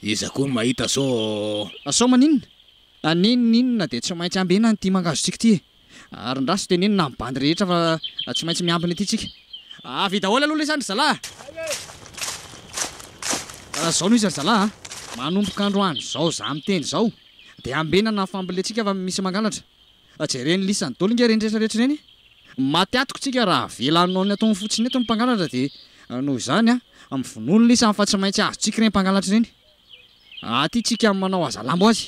Iza koa no mahita sao. Sao maninona? Na n'inon'inona dia tsy maintsy ambenana ity mangahazo-tsika ity e! Ary ndraso tenenina amin'ny bandy rehetra fa tsy maintsy miambina ety tsika. Avy daholo aloha lesy any ry zalahy a! Zao no izy ry zalahy a! Manomboka androany izao za miteny izao dia ambenana ny fambolentsika fa misy mangalatra. Jereny lisany daholo nge ireny rehetra rehetra ireny e! Maty atoko tsika raha avela hanao ny ataony fotsiny eto ny mpangalatra dia noho izany a! Mivonoa ny lisany fa tsy maintsy azontsika ireny mpangalatra ireny. Aty tsika manao hazalambo azy.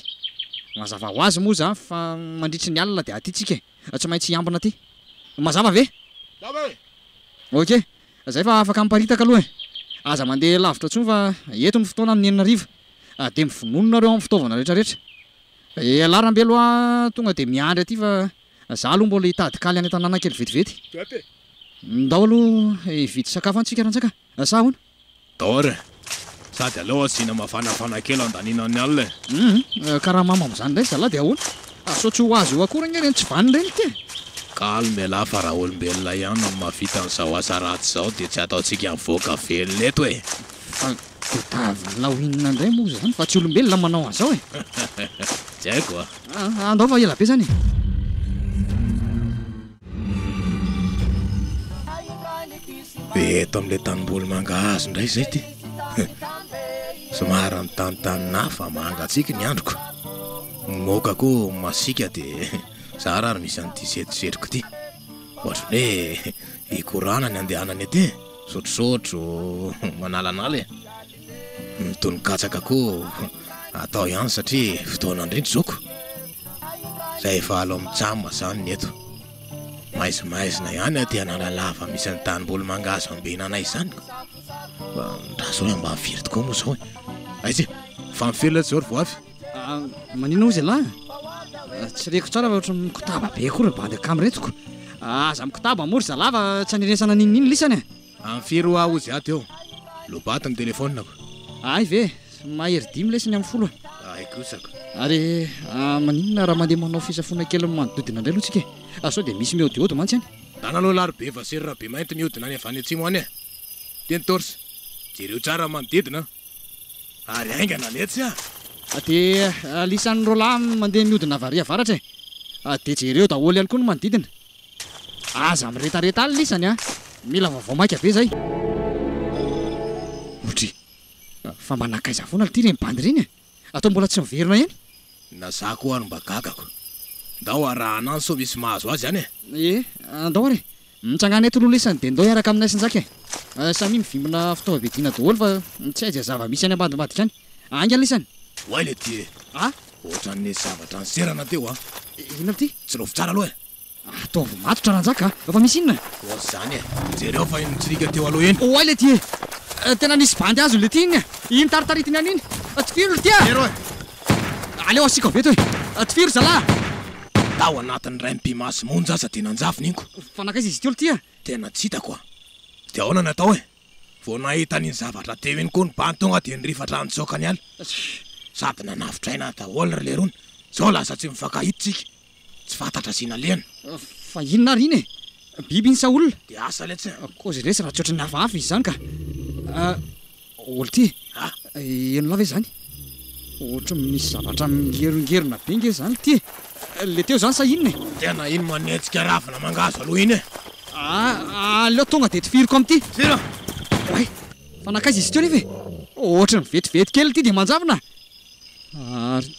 Mazava ho azy moa izany fa mandritry ny alina dia aty tsika e. Tsy maintsy hiambina aty. Mazava ve? Mazava e! Ok. Zay fa afaka miparitaka aloha e. Aza mandeha lavitra intsony fa eto ny fotoana amin'ny enina hariva. Dia mivonona nareo amin'ny fitaovana rehetra rehetra. Ialahy Rambelo a tonga dia miandry aty fa Za aloha mbola hitady kaly any an-tanàna kely vetivety. Ndao aloha hividy sakafo any tsika Ranjaka a! Sa ahoana? Ndao ary e! Sady aleo asiana mafanafana kely handaniana ny alina e! Hum, ka raha mamo amin'izany indray zalahy dia ahoana? Sao tsy ho azo eo akory ange ireny tsy vanona ireny ity e! Calme elah fa raha olombelona ihany no mahavita an'izao asa ratsy izao dia tsy ataontsika mivoaka velona eto e! Fa tadiavinao inona indray moa izany fa tsy olombelona manao an'izao e! Tsy haiko a! Andao fa ela be izany e! Dia eto amin'ilay tanimboly mangahazo indray izay ity. Somary mitanontanona ahy fa mangatsiaka ny androko. Ny moka koa masiaka dia zara ary misy an'ity setrosetroko ity. Ohatran'ny hoe hikorana ny andehanana ety e. Misotrosotro, manalanala e. Ny tonon-katsaka koa atao ihany satria fotoana indrindra izao ko. Izay efa alo amin'ny tsam izany ny eto. Maizimaizina ihany aty Analalava misy ny tanimboly mangahazo ambenanay izany ko. Fa andraso hoe ambany firy tokoa moa izao e. Aiza e? Fa ny firy letsy izao ry voavy? Maninona hozy ialahy? Tsy reko tsara fa ohatran'ny mikotaba be koa ry bandy akama ireto ko. Aza mikotaba moa ry zalahy fa tsy aneresana n'inon'inona lisany e. Amin'ny firy hoa hozy ato eo? Lobato ny telephone-ko. Hay ve? Mahery dimy lesy ny amin'ny folo e. Hay kosa ko. Ary maninona raha mandeha manao fisafoana kely ny manodidina indray aloha tsika e? Sao dia misy mihaodihaody mantsy any. Ndana aloha lahy ry Beva sy ry Rabemainty mihodina any avy any atsimo any e. Teny Torse. Jereo tsara ny manodidina an. Ary haingana letsy a! Dia lisan'ny roalahy mandeha mihodina avy ary avaratra e! Dia jereo daholo ihany koa ny manodidina. Aza miretareta any lisany a! Mila vaovao maika be zay. Odry! Fa mba nankaiza foana lty ireny bandy ireny e? Atao mbola tsy miverina ihany? Na za koa ary mba gagako. Ndao arahana any sao misy mahazo azy any e! Ie, andao ary e! Mitsangàna eto aloha lesany dia ndao hiaraka aminay sy Njaka e! Samia mivimbina fitaovam-piadiana daholo fa tsy hay izay zava-misy any ambadimbadika any. Haingana lesany! Oay le ty e! A! Ohatran'ny nisy zavatra niserana teo a! Inona ty? Tsilovy tsara aloha e! Ataovy matotra Ranjaka a! Fa misy inona? Ohatr'izany e! Jereo fa iny mitsirika teo aloha iny! Oay le ty e! Tena nisy bandy azony le ty iny e! Iny taritaritiny any iny! Tifiro le ty a! Zero e! Aleo asiako avy eto e! Tifiro zalahy! Tao anatin'ny iray mipi-maso monja aza dia nanjavona iny ko! Fa nankaiza izy teo le ty a? Tena tsy hitako a! Dia ahoana no atao e? Vao nahita an'iny zavatra teo iny koa ny bandy tonga dia nirifatra nitsoaka niala. Sady nanavotra aina daholo ry lerony. Zao lasa tsy mifankahita tsika. Tsy fantatra izay nalehany. Fa inona ary iny e? Biby iny sa olona? Dia asa letsy e! Kozy lesy raha tsy ohatran'ny hafahafa izy izany ka! Ol ty A! Henonao ve izany? Ohatran'ny misy zavatra mingerongerona be nge izany ity e! Le teo izany sa inona e? Tena iny manetsika ravina mangahazo aloha iny e! A! Aleo tonga dia tifiriko amin'ity! Tifiro! Oay! Fa nankaiza izy teo nefa e? Ohatran'ny vetivety kely ity dia manjavona! Ary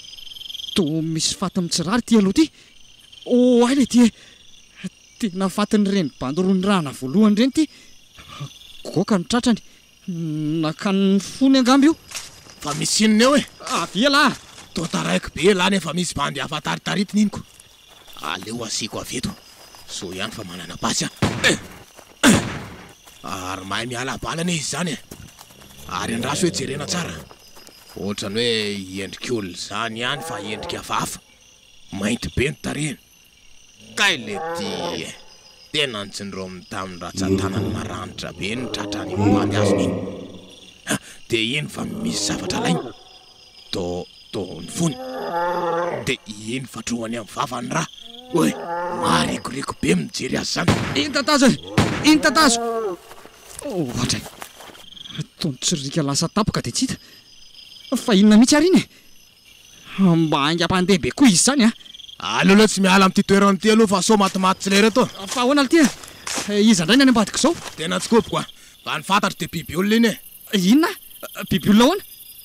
toa misy faty mitsirara ity aloha ity! Oay le ty e! Tena fatin'ireny bandy roa nirahana voalohany ireny ity! Goaka ny tratrany! Nakany ny fony angamba io. Fa misy inona eo e? Avia lah! Toa taraiky be elah nefa misy bandy hafa taritaritina iny ko. Aleo asiako avy eto. Soa ihany fa manana basy aho. Eh! Eh! Ary mahay miala bala anie izy izany e! Ary andraso hoe jerena tsara. Ohatran'ny hoe endrik'olona izany ihany fa endrika hafahafa. Mainty be ny tarehiny. Kay le ty e! Tena notsindrominy tamin'ny ratsan-tanany maranitra be ny tratran'iny bandy azony iny. Ha! Dia iny fa misy zavatra alainy. To, to ny fony. Dia iny fa trohany amin'ny vavany ra. Oy! Maharikoriko be mijery azy izany. Iny tatazo e! Iny tatazo! Ohatra e! Toa nitsirika lasa tampoka dia tsy hita. Fa inona mihitsy ary iny e? Mba haingam-pandeha be koa izy izany a! Aleo aloha tsy miala amin'ity toerana ity aloha fa sao matimaty tsy lera eto. Fa ahoana lty e? Iza indray ny any ambadika izao? Tena tsy koboko a! Fa ny fantatro dia biby olona iny e! Inona? Biby olona ahoana?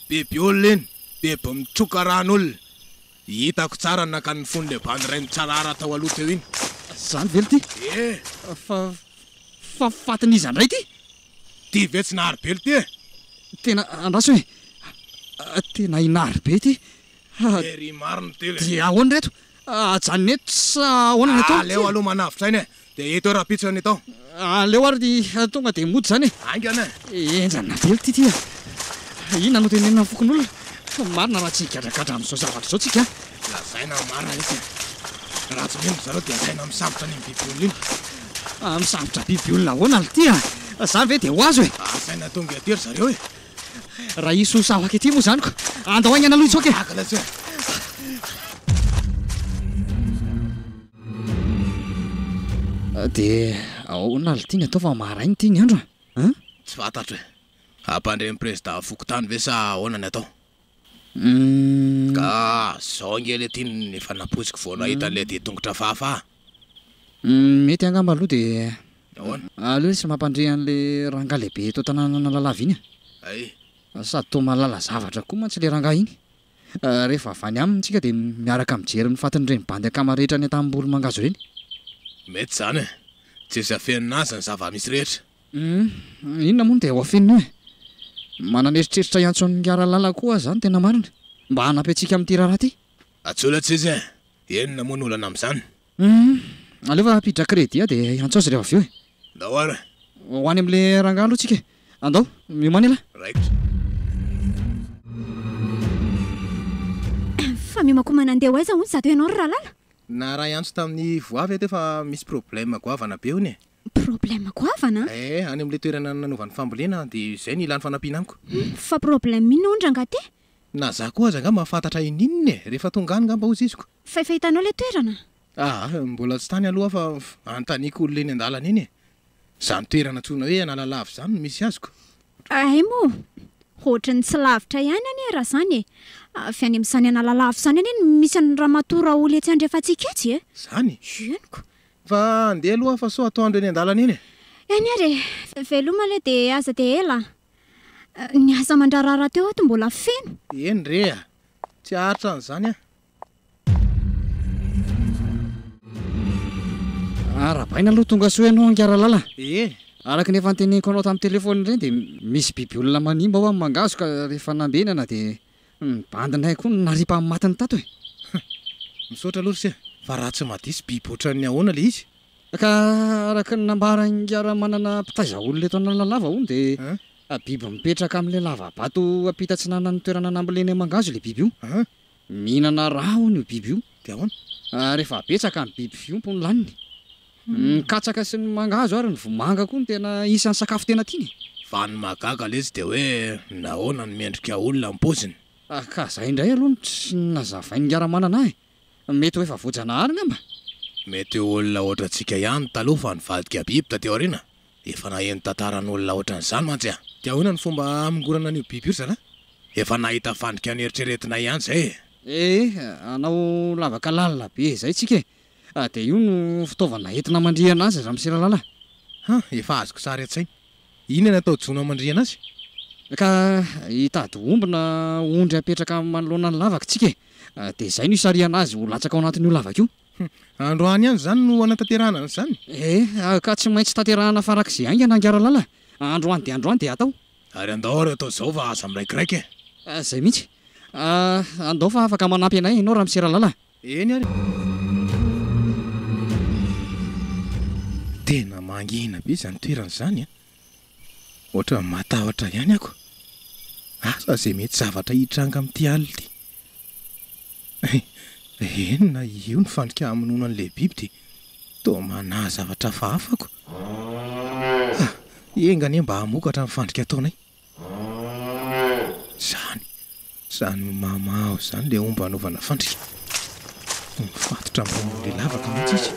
Biby olona iny! Biby mitroka ran'olona! Hitako tsara ny nakan'ny fon'ilay bandy iray nitsarara tao aloha teo iny. Izany ve lty? Ie! Fa, fa fatin'iza indray ity? Ty ve tsy nahary be lty e? Tena, andraso e! Tena i Nahary be ity. Ery marina ity le. Dia ahoana ireto? Ajanona eto sa ahoana ny atao? Aleo aloha manavotra aina e! Dia eto eo rahampitso ny atao. Aleo ary tonga dia mody izany e! Haingana e! Henjana be ity ity a! Inona no tenenina ny fokonolona? Marina raha tsy higadragadra amin'izao zavatra izao tsika a! Lazaina ny marina lesy e! Raha tsy mino ry zareo dia asaina misambotra an'iny biby olona iny. Ah, misambotra biby olona ahoana ry ty a? Zany ve dia ho azo e? Asaina tonga aty ry zareo e. Raha hisy ho sahaka ety moa izany ko. Andao haingana aloha hitsoaka e. Gaga ilay tsy e. Dia ahoana ry ty ny atao fa maraina ity ny andro a? An? Tsy fantatro e. Hampandre ny prezida fokontany ve sa ahoana ny atao? Ka zao ange le ty no efa nampoiziko vao nahita an'ilay dia tongotra hafahafa a! Mety angamba aloha dia Ahoana? aleo lesy mampandre an'ilay rangahy lehibe eto an-tanànan'Analalava iny a! Hay! Sady toa mahalala zavatra koa mantsy ilay rangahy iny. Rehefa avy any aminy tsika dia miaraka mijery ny fatin'ireny bandy akama rehetra any an-tanimboly mangahazo ireny. Mety izany e! Tsisy afenina azy ny zava-misy rehetra. Humm, inona moa no dia ho afenina eo e? Manana eritreritra hiantso an'i Ngaralala koa aho izany tena marina, mba hanampy antsika amin'ity raharaha ity. Antsoy ilay tsy izy e! Inona moa no olana amin'izany? Humm, aleo fa hampiditra crédit aho dia hiantso azy rehefa avy eo e! Ndao ary e! Ho any amin'ilay rangahy aloha tsika e! Andao, miomàna ialahy. Raikitra. Fa miomakomana andeha ho aiza hono izato ianao ry Ralala? Naharay antso tamin'ny voavy aho teo fa misy problème goavana be hono e! Problème goavana an? Eh, any amin'ilay toerana nanaovany fambolena dia izay no ilany fanampiana amiko. Fa problème inona hono rangahy ty? Na za koa aza angamba mahafantatra ininona e! Rehefa tonga any angamba hozy iziko. Fa efa hitanao ilay toerana? Aa, mbola tsy tany aloha aho fa anontaniako olona eny an-dalana eny e! Izany toerana antsoina hoe Analalava izany no misy azoko. Hay moa! Ohatry ny tsy lavitra ihany anie raha izany e! Avy any amin'izany Analalava izany anie no misy an'i Ramatoa Raoly etsy andrefantsika etsy e! Izany? Henoko. Fa andeha aloha aho fa sao atoandro eny an-dalana eny e! Eny ary e! Veloma aloha dia aza dia ela a! Ny asa aman-draharaha rahateo ato mbola feno. Eny re a! Tsy haharitra an'izany aho. Arahabaina aloha tonga soa ianao angaha Ralala. Ee. Araka ny efa noteneniko anao tamin'ny telefaonina ireny dia misy biby olona manimba ao amin'ny mangahazo ka rehefa nambenana dia ny bandinay koa no naripan'ny matiny tato e. Misaotra aloha ry se fa raha tsy madiso biby ohatran'ny ahoana ilay izy? Ka araka ny nambaran'ingahy Ramanana mpitaiza olona eto Analalava hono dia biby mipetraka amin'ilay lava-bato ampita atsinanan'ny toerana nambolena mangahazo ilay biby io. Mihinana rà hono io biby io. Dia ahoana? Rehefa betsaka ny biby fiompy no laniny. Ny katsaka sy ny mangahazo ary ny vomanga koa no tena isan'ny sakafo tena tiany e. Fa ny mahagaga lesy dia hoe nahoana no miendrika olona ny paoziny? Ka zay indray aloha no tsy nazavain'i Ngaramanana ahy e. Mety ho efa voajanahary ngamba? Mety ho olona ohatrantsika ihany taloha fa nivadika biby taty aoriana. Efa naheno tantaran'olona ohatran'izany mantsy aho. Dia ahoana ny fomba hamongorana an'io biby io ry zalahy? Efa nahita fandrika noeritreretina ihany izay e! Ee, hanao lavaka lalina be izay tsika e! Dia io no fitaovana entina mandrihana azy ramose Ralala a! Ha, efa azoko sary an-tsaina. Inona no atao jono hamandrihana azy? Ka hitady omby na ondry hapetraka manoloana ny lavaka tsika e! Dia izay no hisarihana azy ho latsaka ao anatin'io lavaka io. Androany ihany izany no hanatanterahana an'izany? Ee, ka tsy maintsy tanterahana farak'izay haingana angaha Ralala a! Androany dia androany dia atao. Ary andao ary atao izao fa aza miraikiraiky e! Izay mihitsy. Andao fa afaka manampy anay ianao ramose Ralala a! Eny ary. Tena mangina be izany toerana izany an! Ohatran'ny matahotra ihany ako. Asa izay mety zavatra hitranga amin'ity alina ity. Eny na io ny fandrika hamonoana an'ilay biby dia toa manahy zavatra hafahafa ako. Ah, enga anie mba hamokatra ny fandrika ataonay. Izany, izany mamaho izany ilay omby hanaovana fandrika. Mifatotra ambonin'ilay lavaka mantsy izy.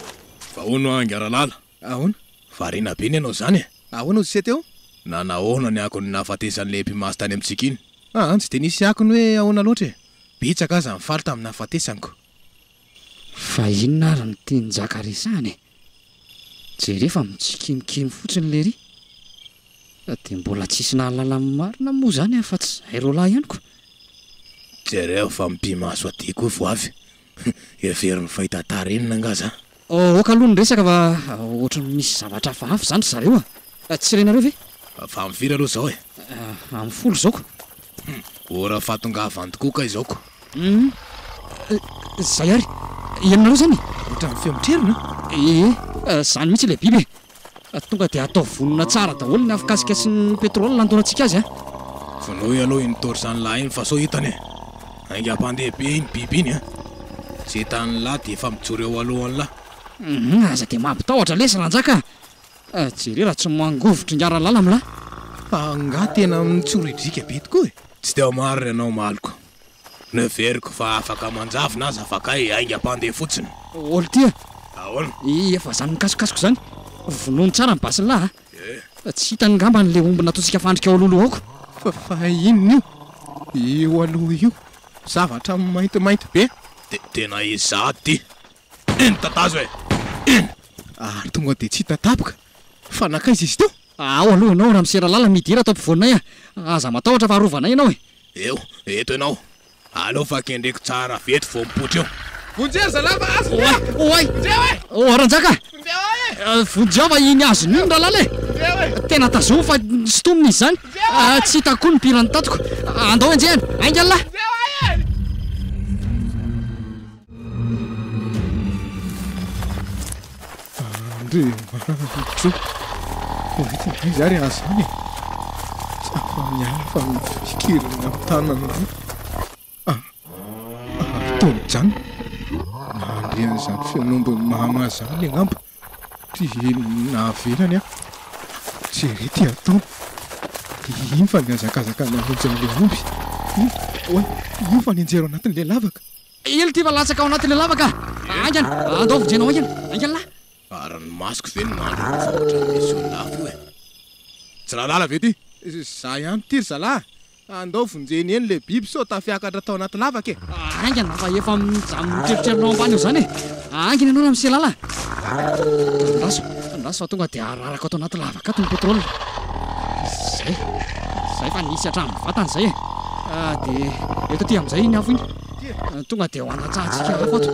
Fa hono hoa angaha Ralala? Ahoana? Variana be ny anao izany e! Ahoana hozy se teo? Nanahoana ny akon'ny nahafatesan'ilay mpimasy tany amintsika iny? Aa, tsy dia nisy akony hoe ahoana loatra e! Betsaka aza ny faly tamin'ny nahafatesany ko! Fa inona ary no tian'i Njaka resahana e? Jereo fa mitsikimokimo fotsiny lery. Dia mbola tsisy nahalala ny marina moa izany afa-tsy izahay roalahy ihany ko. Jereo fa mipi-maso aty koa vao avy. Heveriny fa hitantara inona angaha za? Aoka aloha ny resaka fa ohatran'ny misy zavatra hafahafa izany ry zareo a! Tsy renareo ve? Fa amin'ny firy aloha izao e? Amin'ny folo izao ko. Hum, ora fahatongavany tokoa kay izao ko. Hum, izay ary. Henonareo izany e? Ohatran'ny feo mitrerona a! Ie, izany mihitsy ilay biby e! Tonga dia atao vonona tsara daholo ny afokasika sy ny pétrole handorantsika azy a! Vonoy aloha iny torche an'lah iny fa sao hitany e! Haingam-pandeha be iny biby iny a! Tsy hitan'lah dia efa mijoro eo alohan'lah. Humm aza dia mampitahotra lesy ranjaka a! Jereo raha tsy mangovitry ingahy Ralala amin'lah. Fa angaha tena mitsoridrika be tokoa e! Tsy teo marina ianao Malko. Noheveriko fa afaka manjavona aza fa kay haingam-pandeha fotsiny. Ol ty a! Ahoana? Efa zany mikasokasoka izany. Vonono tsara ny basin'lah a! Tsy hitany ngambany le omby nataontsika fandrika ao alohaloha aoko. Fa fa inona io eo aloha io? Zavatra maintimainty be. De tena izaho ty. Iny tatazo e! Iny! Ary tonga dia tsy hita tampoka fa nankaiza izy teo? Ao aloha ianao ramose Ralala midira ato ampovoaninay a! Aza matahotra fa arovanay ianao e! Eo, eto ianao. Aleo fa kendreko tsara veto vao mipoitra eo. Vonjeo ry zalahy fa azony eo! Oay! Vonjeo e! Oh Ranjaka! Vonjeo ahy e! Vonjeo fa iny azony iny Ralala e! Vonjeo e! Tena tazomy fa sintomina izy izany. Vonjeo ahy e! Tsy hitako koa ny mpiran'ny tatiko. Andao enjehina! Haingana lahy! Vonjeo ahy e! Andriamanitro ô! Hoentina aiza ary aho izany e? Tsy afa-miala fa mifikirina amin'ny tanany roa. Ah! Ary toa mijanona. Nandre an'izany feon'ombin'i Mama izany angamba dia navelany aho. Jereo ity ataony. Iny fa nihazakazaka namonjy an'ilay omby. Iny, oay, io fa nianjera ao anatin'ilay lavaka. Ilo ity fa latsaka ao anatin'ilay lavaka a! Haingana! Andao vonjenao haingana! Haingana lahy! Ary ny masoko ve no mandry fa ohatran'ny misy olona hafa io e! Tsy Ralala ve ity? Za ihany ity ry zalahy! Andao vonjeny eny le biby sao tafiakatra tao anaty lavaka e! Haingana fa efa mitreritrerina ao ambany ao izany e! Haingana ianao ramose Lala a! Andraso, andraso fa tonga dia ararako ato anaty lavaka ato ny pétrole. Izay, izay fa nisy hatramin'ny vatany izay e! Dia eto aty amin'izay iny afo iny. Tonga dia ho andatsahantsika afo ato.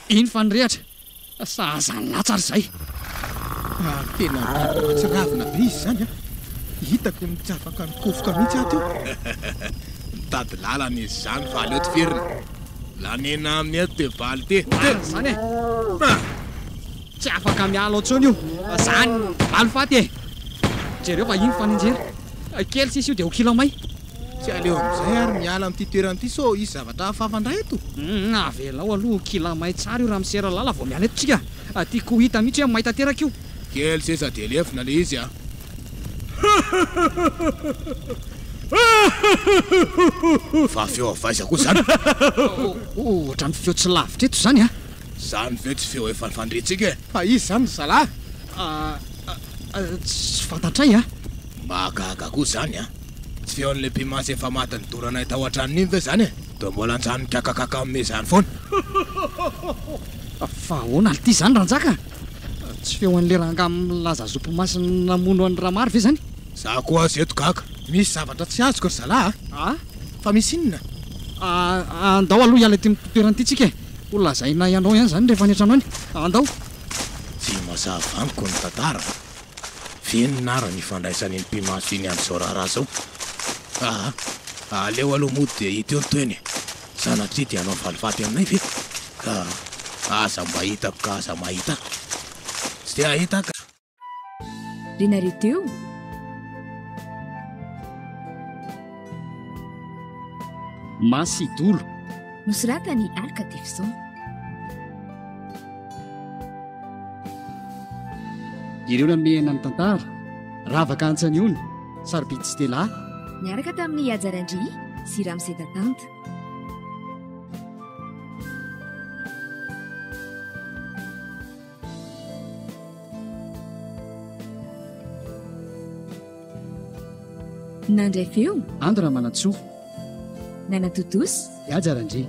Iny fa nirehatra. Sahaza ny latsa ary izay. Ary tena biby mahatsiravina be izy izany an! Hitako ny tsy afaka nikofoka mihitsy aho teo. Mitady lalana izy izany fa aleo tifirina. Lanina aminy eto ty valy ty. Marina izany e! Tsy afaka miala ao intsony io. Zany valifaty e! Jereo fa iny fa nianjera. Kely sisa io dia ho kila may. Tsy aleo amin'izay ary miala amin'ity toerana ity sao hisy zavatra hafahafa indray eto? Humm avelao aloha ho kila may tsara io ramose Ralala vao miala eto tsika. Tiako ho hita mihitsy hoe may tanteraka io. Kely sisa dia lefona le izy a! Fa feo avy aiza koa izany? Ohatran'ny feo tsy lavitra eto izany a! Izany ve tsy feo efa nifandrintsika e? Fa iza izany ry zalahy? Tsy fantatray a! Mahagaga koa izany a! Tsy feon'ilay mpimasy efa maty nidoranay tao an-tranony iny ve izany e? Toa mbola anjany mikakakaka amin'ny izany foana. Fa ahoana lty izany Ranjaka? Tsy feon'ilay rangahy milaza zo mpimasy namono an'i Ramary ve izany? Za koa aza eto gaga. Misy zavatra tsy azoko ry zalahy a! A? Fa misy inona? Andao aloha hiala ity toerana ity tsika e! Ho lazainay anao ihany izany rehefa any an-trano any. Andao! Tsy mazava amiko ny tantara. F'inona ary ny ifandraisan'iny mpimasy iny amin'izao raharaha izao? Aa! Aleo aloha mody dia hita eo ny tohiny e! Sanatria dia hanao valifaty aminay ve? Ka aza mba hitako ka aza mahita ahy. Tsy te hahita aho ka. Renareo teo? Masidolo. Nosoratan'i Arc Tefson. Ireo namehana ny tantara, Ravaka Antsaniony, Sarobidy Stella. Niaraka tamin'i Haja Randria sy Ramose Tatanta. Nandray feo. Ando Ramanantsoa. Nanatontosa. Haja Randria.